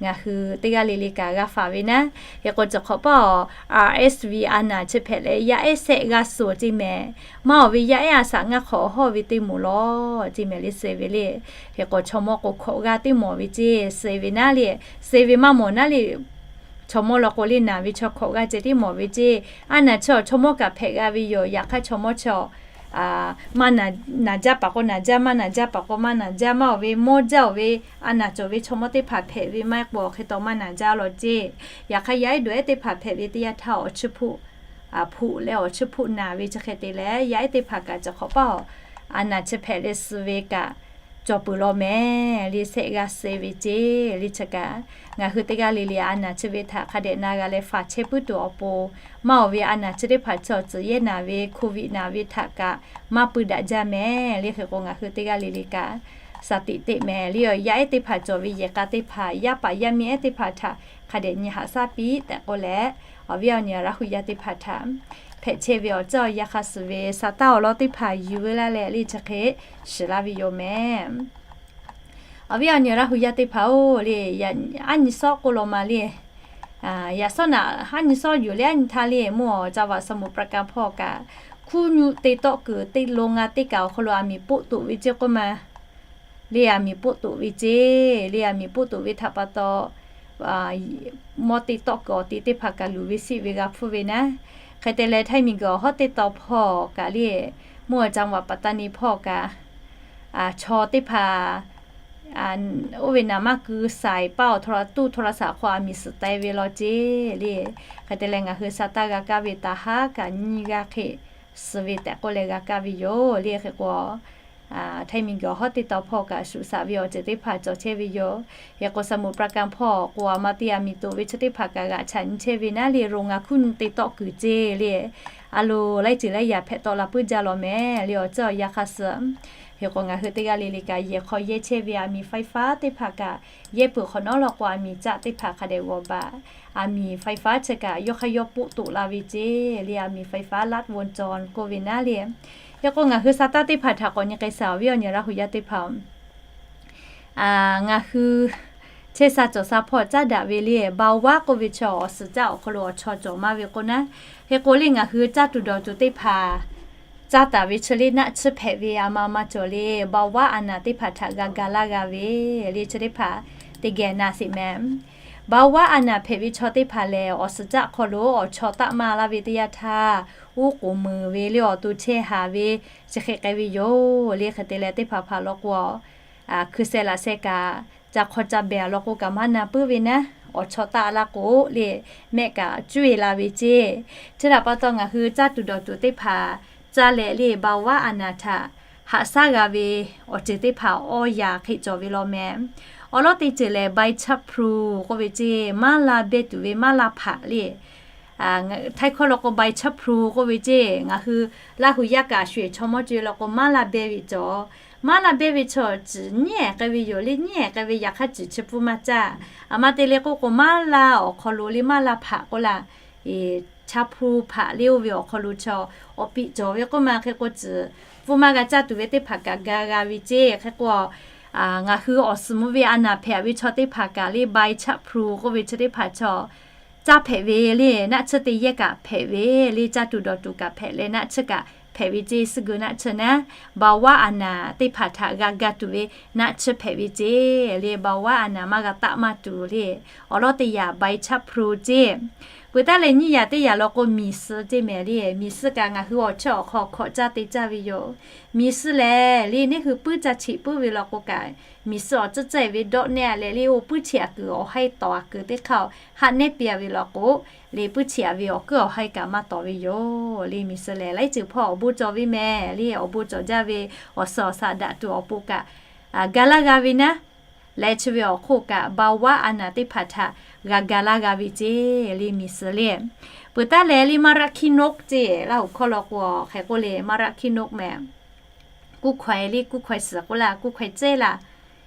ngaˬ hui teˇ g'aˇ le le kaꞈ g'a faˍ ve naˉ. Hk'e k'o, ceuˬ hk'awꞈ paˇ awˬ RSV a naˍ chi hpehꞈ leh yaˇ ehˉ shehˆ g'aˇ suhˍ ceˇ mehˍ. Maˇ awˬ ve yaˇ ehˉ a shaꞈ ngaˇ hk'awꞈ awˬ hawˇ ve teˇ moˍ law ceˇ mehˍ le, suh ve le. Hk'e k'o, chaw mawˇ k'o hkawꞈ g'aˇ teˇ mawˬ ve ceˇ, suh ve naˉ le, suh ve maˇ mawˬ naˉ le, chaw mawˇ law k'o le naˬ ve chaw hkawꞈ g'aˇ ceh tiˉ mawˬ ve ceˇ. A naˍ chi awˬ chaw mawˇ kaꞈ hpehꞈ g'a ve yoˬ. Yaꞈ hk'aˇ chaw mawˇ chi awˬ maˇ naˬ jaˇ paˍ k'o naˬ jaˇ, maˇ naˬ jaˇ paˍ k'o maˇ naˬ jaˇ, maˇ awˬ ve mawˇ jaˇ awˬ ve a naˍ cawˬ ve chaw mawˇ teˇ hpaˍ hpehꞈ ve maˇ heˆ k'o, hk'e taw maˇ naˬ jaˇ law ceˇ. Yaꞈ hk'aˇ yaˇ ehˉ duˬ ehˉ teˇ hpaˍ hpehꞈ ve teˇ yanˇ htaˇ awˬ chiˇ hpoˆ hpoˆ leh awˬ chiˇ hpoˆ naˬ ve chi hk'e te leh, yaˇ ehˉ teˇ hpaˍ kaꞈ ceuˬ hk'awꞈ paˇ awˬ a naˍ chi hpehꞈ leh suh ve kaꞈ cawˬ peuˬ law mehˍ le, shehˆ g'aˇ suh ve ceˇ le. Chi kaꞈ ngaˬ hui teˇ g'aˇ le le a naˍ chi ve htaꞈ hk'a dehꞈ na g'a leh faˍ chehˇ puiˉ tuˬ awˬ pon, maˇ awˬ ve a naˍ chi teˇ hpaˍ chi awˬ tcuhˍ yehˇ naˍ ve โควิด naˍ ve htaꞈ kaꞈ maˇ pui daꞈ jaˇ mehˍ le. Hk'e k'o, ngaˬ hui teˇ g'aˇ le le kaꞈ shaˍ tiꞈ teꞈ mehˍ le. Yaˇ ehˉ teˇ hpaˍ cawˬ ve yehˬ k'a teˇ hpaˍ, yaˇ paˍ yaˇ miˇ ehˉ teˇ hpaˍ htaꞈ hk'a dehꞈ nyi haꞈ shaˉ piˇ tehꞈ k'oˆ leh, awˬ viˉ awˬ nyi Laˇ hu yaˇ teˇ hpaˍ htaꞈ hpehꞈ chehˇ ve awˬ ceuˬ awˬ yanˇ hk'a suhˍ ve sa taˇ awˬ lawn teˇ hpaˍ yuˬ ve laˇ leh le chi hk'e shiˍ laˇ ve yoˬ mehˍ. Awˬ viˉ awˬ nyi Laˇ hu yaˇ teˇ hpaˍ-oˬ le, aˉ nyi sawˉ k'oˆ law ma le. Yaꞈ sawˉ naꞈ aˉ nyi sawˉ yoˬ le, aˉ nyi htaˇ le mvuhˇ awˬ ca vaꞈ สมุทรปราการ hpawˇ kaꞈ, hkuˇ nyu te tawˆ kuiˬ teˇ lo nga teˇ kaꞈ awˬ hk'aw lo aˬ miˍ poˆ toꞈ ve ceˇ k'oˆ ma le, aˬ miˍ poˆ toꞈ ve ceˇ le, aˬ miˍ poˆ toꞈ ve htaꞈ pa taw, mawˇ te tawˆ kuiˬ awˬ ti teˇ hpaˍ kaꞈ luˬ ve siˆ ve g'a hpfuhˇ ve naˉ. Hk'e te leh, Htaiˇ miˬguiˬ awˬ hawˉ teˇ tawn hpawˇ kaꞈ le, mvuhˇ awˬ ca vaꞈ ปัตตานี hpawˇ kaꞈ, chaw teˇ hpaˍ oˇ ve naˍ maˇ keu saiˍ paˇ awˬ htaw la tuˇ htaw la shaˍ hk'aw aˬ miˍ suhˍ taiˍ ve law ceˇ le. Hk'e te leh, ngaˬ hui sa taˇ g'a kaˇ ve taˍ haˉ kaꞈ nyiˇ g'aˇ hk'e suh ve tehꞈ k'oˆ leh g'a kaˇ ve yoˬ le. Hk'e k'o, Htaiˇ miˬguiˬ awˬ hawˉ teˇ tawn hpawˇ kaꞈ shuˍ shaꞈ ve awˬ ceuˬ teˇ hpaˍ cawˬ chehˇ ve yoˬ. Hk'e k'o, Samut Prakan hpawˇ k'o, aˬ ma te aˬ miˍ toꞈ ve chi teˇ hpaˍ kaꞈ g'aꞈ chaꞈ nyi chehˇ ve naˉ le, โรงงาน hkunˉ nyi te tawˆ kuiˬ ceˇ le. A loˍ, laiˉ ceuˬ laiˉ yaꞈ hpehꞈ tawˆ la puiˉ jaˇ law mehˍ le, awˬ ceuˬ awˬ yanˇ hk'aˇ suh. Hk'e k'o, ngaˬ hui teˇ g'aˇ le le kaꞈ yehˬ hk'aw yehˇ chehˇ ve aˬ miˍ ไฟฟ้า teˇ hpaˍ kaꞈ, yehˇ peuˬ hk'awꞈ nawˉ law k'o, aˬ miˍ caˆ teˇ hpaˍ hk'a dehꞈ g'awˬ baˬ. Aˬ miˍ ไฟฟ้า chi kaꞈ yawˇ hk'aˇ yawˇ poˆ toꞈ la ve ceˇ le, aˬ miˍ ไฟฟ้า ลัดวงจร k'oˆ ve naˉ le. Hk'e k'o, ngaˬ hui sa taˇ teˇ hpaˍ htaꞈ k'awꞈ nyi k'ai shaˍ ve awˬ nyi Laˇ huˍ yaˇ teˇ hpaˍ-oˬ, ngaˬ hui chehˇ sha cawˬ sha hpawˇ caˉ daꞈ ve le, เบาหวาน k'oˆ ve chi awˬ suhˍ caˆ awˬ hk'aw lo awˬ chaw cawˬ maˇ ve k'o naˉ. Hk'e k'o le, ngaˬ hui caˇ tuˬ dawˬ tuˬ teˇ hpaˍ caˇ taˍ ve chi le, naˆ tsuhˇ hpehꞈ ve aˬ ma maˇ cawˬ le, เบาหวาน aˬ naˍ teˇ hpaˍ htaꞈ g'a ga laˇ g'a ve le, chi teˇ hpaˍ teˇ geh na sheˍ mehˍ. เบาหวาน aˬ naˍ hpehꞈ ve chaw teˇ hpaˍ lehˬ, awˬ suhˍ caˆ hk'aw lo awˬ chaw taˆ maˇ laˇ ve teˇ yanˇ htaˇ, uˉ k'oˍ meuˍ ve le, awˬ to chehˇ haˍ ve, chi hk'e k'ai ve yoˬ le. Hk'e te leh, teˇ hpaˍ hpaˍ law k'o, hkui sheh laꞈ sheh kaꞈ, ca hk'aw ca behˬ law k'o kaꞈ maˇ na puiˉ ve naˉ, awˬ chaw taˆ laˇ k'o le, mehˆ kaꞈ cuˇ e la ve ceˇ. Chi htaꞈ pa taw, ngaˬ hui caˇ tuˬ dawˬ tuˬ teˇ hpaˍ caˇ leh le, เบาหวาน aˬ naˍ htaꞈ haꞈ shaˉ g'a ve awˬ ceuˬ teˇ hpaˍ awˇ yaꞈ hk'e cawˬ ve law mehˍ. Awˬ lawn teˇ ceuˬ lehˬ, ใบชะพลู k'oˆ ve ceˇ, maˇ la beh tuˬ ve maˇ la hpaꞈ le. Htaiˇ hkawˇ law k'o, ใบชะพลู k'oˆ ve ceˇ, ngaˬ hui Laˇ huˍ yaˇ kaꞈ shu eˬ chaw mawˇ co e law k'o, maˇ la beh ve cawˬ. Maˇ la beh ve chaw ciˬ nyiˉ ehˍ k'ai ve yoˬ le, nyiˉ ehˍ k'ai ve yaꞈ hk'aˇ ciˬ chi pfuhˇ maˇ caˇ. Aˬ ma te le k'oˆ k'o, maˇ la awˬ hk'aw lo le maˇ la hpaꞈ k'oˆ laˇ. Chaˇ hpu hpaꞈ le oˇ ve awˬ hk'aw lo chaw awˬ piꞈ cawˬ ve k'oˆ ma. Hk'e k'o, ciˬ pfuhˇ maˇ g'a caˇ tuˬ ve teˇ hpaˍ kaꞈ ga g'a ve ceˇ. Hk'e k'o, ngaˬ hui awˬ suhˍ mvuh ve aˬ naˍ hpehꞈ ve chaw teˇ hpaˍ kaꞈ le, ใบชะพลู k'oˆ ve chi teˇ hpaˍ chaw caˇ hpehꞈ ve le, naˆ tsuhˇ te yehˇ kaꞈ hpehꞈ ve le, caˇ tuˬ dawˬ tuˬ kaꞈ hpehꞈ leh naˆ tsuhˇ kaꞈ hpehꞈ ve ceˇ. Suhˉ geu naˆ tsuhˇ naˉ, เบาหวาน aˬ naˍ teˇ hpaˍ htaꞈ g'a ga tuˬ ve naˆ tsuhˇ hpehꞈ ve ceˇ le, เบาหวาน aˬ naˍ maˇ g'a taˆ maˇ tuˬ le. Awˬ lawn teˇ yaꞈ ใบชะพลู ceˇ. Peuˬ taˉ leh nyiˇ yaꞈ teˇ yaꞈ law k'o, miˬ suh ceˇ mehˍ le. Miˬ suh kaꞈ ngaˬ hui awˬ chehˇ awˬ hk'aw hkawꞈ caˇ te caˇ ve yoˬ. Miˬ suh lehˬ le, neˇ hui puiˉ ca cheꞈ puiˉ ve law k'o kaꞈ, miˬ suh awˬ tcuhˉ caˇ ve dawˆ nehˇ leh le, oˇ puiˉ cheꞈ aꞈ kuiˬ awˬ haiˇ tawˍ aꞈ kuiˬ teˇ hk'aˇ haˆ nehˉ piˇ a ve law k'o, le puiˉ cheꞈ a ve awˬ kuiˉ awˬ haiˇ kaꞈ maˇ tawˍ ve yoˬ le. Miˬ suh lehˬ, laiˉ ceuˬ hpawˇ awˬ bon cawˬ ve mehˍ le. Awˬ bon cawˬ jaˇ ve awˬ suhˍ awˬ shaꞈ daꞈ tuˬ awˬ pon kaꞈ ga laˇ g'a ve naˉ, leh chi ve awˬ hk'oˆ kaꞈ เบาหวาน aˬ naˍ teˇ hpaˍ htaꞈ g'a ga laˇ g'a ve ceˇ le, miˬ suh le. Peuˬ taˉ leh le, มะระขี้นก ceˇ, Laˇ huˍ hkawˇ law k'o, hk'e k'oˆ le, มะระขี้นก mehˍ. กุ้งแขวน le, กุ้งแขวน suhˍ k'oˆ laˇ, กุ้งแขวน ceˇ laˇ.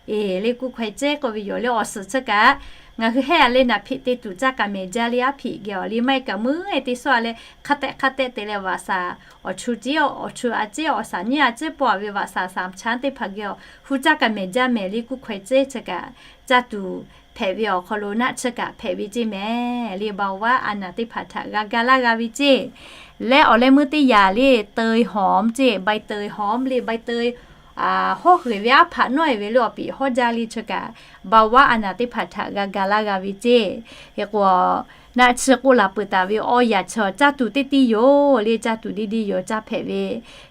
Eˬ, le กุ้งแขวน ceˇ k'oˆ ve yoˬ le. Awˬ suhˍ chi kaꞈ ngaˬ hui hehˆ a leh naˍ hpeꞈ te tuˬ caˇ kaꞈ mehˍ jaˇ le, aˉ hpeꞈ geh awˬ le maˇ heˆ kaꞈ meuˉ e te sawˉ a leh hk'a tehꞈ hk'a tehꞈ te leh vaꞈ shaˍ awˬ chu ceˇ, awˬ chu a ceˇ, awˬ shaˍ nyiˇ a ceˇ pawˆ a ve vaꞈ shaˍ สามชั้น teˇ hpaˍ geh awˬ hu caˇ kaꞈ mehˍ jaˇ mehˍ le. กุ้งแขวน ceˇ chi kaꞈ caˇ tuˬ hpehꞈ ve awˬ hk'aw lo naˆ tsuhˇ kaꞈ hpehꞈ ve ceˇ mehˍ le. เบาหวาน aˬ naˍ teˇ hpaˍ htaꞈ g'a ga laˇ g'a ve ceˇ. Leh awˬ leh meuˇ teˇ yaꞈ le, ใบเตยหอม ceˇ, ใบเตยหอม le, ใบเตย hawˉ heˍ ve aˉ hpaꞈ nawˉ e ve le, awˬ piˍ hawˉ jaˇ le chi kaꞈ เบาหวาน aˬ naˍ teˇ hpaˍ htaꞈ g'a ga laˇ g'a ve ceˇ. Hk'e k'o, naˆ tsuhˇ k'oˆ laˬ peuˬ taˍ ve awˇ yaꞈ chi caˇ tuˬ teˇ tiˉ yoˬ le, caˇ tuˬ deˇ deˇ yoˬ, caˇ hpehꞈ ve.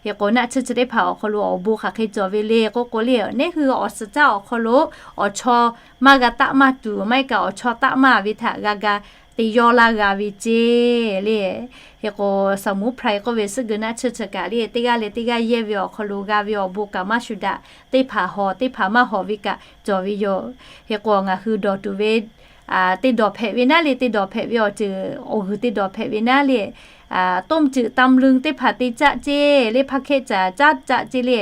Hk'e k'o, naˆ tsuhˇ chi teˇ hpaˍ awˬ hk'aw lo awˬ bon hk'aˬ hk'e cawˬ ve le k'oˆ k'o le, neˇ hui awˬ suhˍ caˇ awˬ hk'aw lo awˬ chaw maˇ g'a taˆ maˇ tuˬ, maˇ heˆ kaꞈ awˬ chaw taˆ maˇ ve htaꞈ g'a ga te yawˇ laˇ g'a ve ceˇ le. Hk'e k'o, สมุนไพร k'oˆ ve suhˉ geu naˆ tsuhˇ chi kaꞈ le, teˇ g'aˇ leh teˇ g'aˇ yehˇ ve awˬ hk'aw lo g'a ve awˬ bon kaꞈ maˇ shuˍ daꞈ, teˇ hpaˍ hawˍ teˇ hpaˍ maˇ hawˍ ve kaꞈ cawˬ ve yoˬ. Hk'e k'o, ngaˬ hui dawˬ tuˬ ve teˇ dawˬ hpehꞈ ve naˉ le, teˇ dawˬ hpehꞈ ve awˬ ceuˬ awˬ g'uiˬ teˇ dawˬ hpehꞈ ve naˉ le, ต้มจืด ตำลึง teˇ hpaˍ te caˆ ceˇ le, hpaˇ hkehˆ caˬ caˆ caˆ ceˇ le.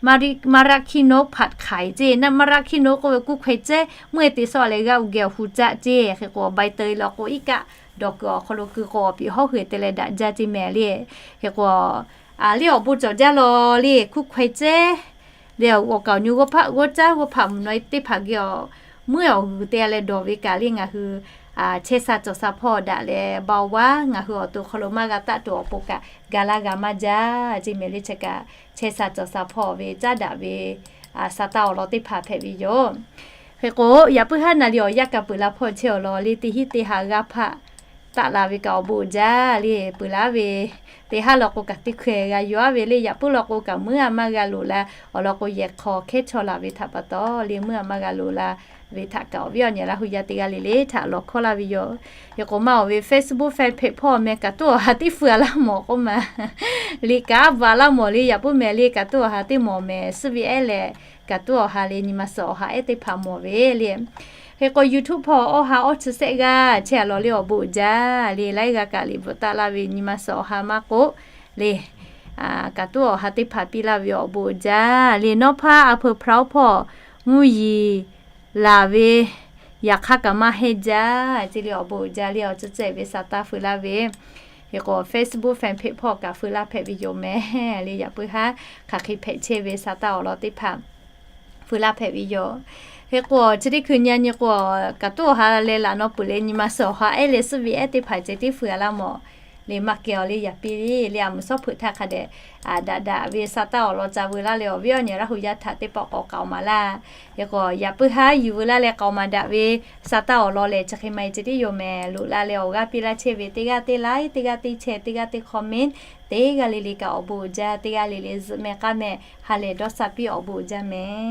มะระขี้นก ผัดไข่ ceˇ, naˆ มะระขี้นก k'oˆ ve กุ้งแขวน ceˇ meuˇ e te sawˉ leh g'aˇ u geh awˬ hu caˆ ceˇ. Hk'e k'o, ใบเตย law k'o, iˉ kaˆ dawˬ kuiˬ awˬ hk'aw lo keu k'o awˬ piˍ hawˉ hui te leh daꞈ jaˇ ceˇ mehˍ le. Hk'e k'o, le awˬ bon cawˬ jaˇ law le, กุ้งแขวน ceˇ le, awˬ kaoˬ nyi g'awˇ hpaˆ g'awˇ caˉ g'awˇ hpaˆ mvuhˬ naw e teˇ hpaˍ geh awˬ meuˇ awˬ g'uiˬ te leh dawˬ ve kaꞈ le, ngaˬ hui chehˇ sha cawˬ sha hpawˇ daꞈ leh เบาหวาน ngaˬ hui awˬ to hk'aw lo maˇ g'a taˆ tuˬ awˬ pon kaꞈ ga laˇ g'a maˇ jaˇ ceˇ mehˍ le. Chi kaꞈ chehˇ sha cawˬ sha hpawˇ ve caˉ daꞈ ve sa taˇ awˬ lawn teˇ hpaˍ hpehꞈ ve yoˬ. Hk'e k'o, yaꞈ puiˉ haˉ naˍ li awˬ yaˇ kaꞈ peuˬ la hpawˇ chehˇ awˬ lawn le, teˇ hinˉ teˇ ha g'a hpaˆ taˆ la ve kaꞈ awˬ bon uiˍ jaˇ le. Peuˬ laˇ ve teˇ haˉ law k'o kaꞈ teˇ hkeh g'a yaw-a ve le. Yaꞈ puiˉ law k'o kaꞈ muiˉ a maˇ g'a loꞈ la, awˬ lawn k'o yehˬ hk'aw hkehˉ chaw laˬ ve htaꞈ pa taw le, muiˉ a maˇ g'a loꞈ la ve htaꞈ kaꞈ awˬ viˉ awˬ nyi Laˇ hu yaˇ teˇ g'aˇ le le htaꞈ lawˬ hkawˇ laˇ ve yoˬ. Hk'e k'o maˇ awˬ ve Facebook fan page hpawˇ meh kaꞈ tuˉ awˬ ha teˇ feu a laˇ mawˬ k'oˆ ma le, kaꞈ baˬ laˇ mawˬ le. Yaꞈ puiˉ meh le kaꞈ tuˉ awˬ ha teˇ mawˬ meh, suhˉ ve ehˉ leh kaꞈ tuˉ awˬ ha le, nyi ma suhˍ awˬ ha ehˉ teˇ hpaˍ mawˬ ve le. Hk'e k'o YouTube hpawˇ awˬ ha awˇ chi sehˆ g'aˇ chehˇ a law le awˬ bon uiˍ jaˇ le. Laiˉ g'aˇ kaꞈ liꞈ bvuhꞈ taˆ laˇ ve nyi ma suhˍ awˬ ha maˇ k'oˆ le, kaꞈ tuˉ awˬ ha teˇ hpaˍ piˇ laˇ ve awˬ bon uiˍ jaˇ le. Nawˉ hpaˇ a peu proud hpawˇ mvuhˇ yiˍ laˬ ve yaꞈ hk'aˇ kaꞈ maˇ heˆ jaˇ ce le awˬ bon uiˍ jaˇ le. Awˬ ceuˬ ceuˬ ve sa taˇ feu laˇ ve, hk'e k'o Facebook fan page hpawˇ kaꞈ feu laˇ hpehꞈ ve yoˬ meh le. Yaꞈ puiˉ haˉ hk'aˬ hk'e hpehꞈ chehˇ ve sa taˇ awˬ lawn teˇ hpaˍ feu laˇ hpehꞈ ve yoˬ. Hk'e k'o chi teˇ hkui nyi a nyi k'o, kaꞈ tuˉ awˬ ha leh laꞈ naw peuˬ leh nyi ma suhˍ awˬ ha ehˉ leh suhˉ ve ehˉ teˇ hpaˍ ceh tiˉ feu a laˇ mawˬ le. Maˇ kehˬ awˬ le yaꞈ piˇ le. Aˬ muˍ suhˉ hpeuꞈ htaˇ hk'a dehꞈ daꞈ daꞈ ve sa taˇ awˬ lawn ca veu laˇ leh awˬ viˉ awˬ nyi Laˇ hu yaˇ htaꞈ teˇ pawˆ k'awꞈ k'aoˍ maˍ laˇ. Hk'e k'o yaꞈ puiˉ haˉ yuˬ veu laˇ leh k'aoˍ maˍ daꞈ ve sa taˇ awˬ lawn lehˬ chi hk'e maˇ heˆ ce tiˉ yoˬ meh. Loꞈ la leh awˬ g'aˇ piˇ laˇ chehˇ ve teˇ g'aˇ teˇ like, teˇ g'aˇ teˇ share, teˇ g'aˇ teˇ comment, teˇ g'aˇ le le kaꞈ awˬ bon uiˍ jaˇ. Teˇ g'aˇ le le zuhꞈ meh k'aˉ meh ha lehˬ dawˇ sha piˇ awˬ bon uiˍ jaˇ meh.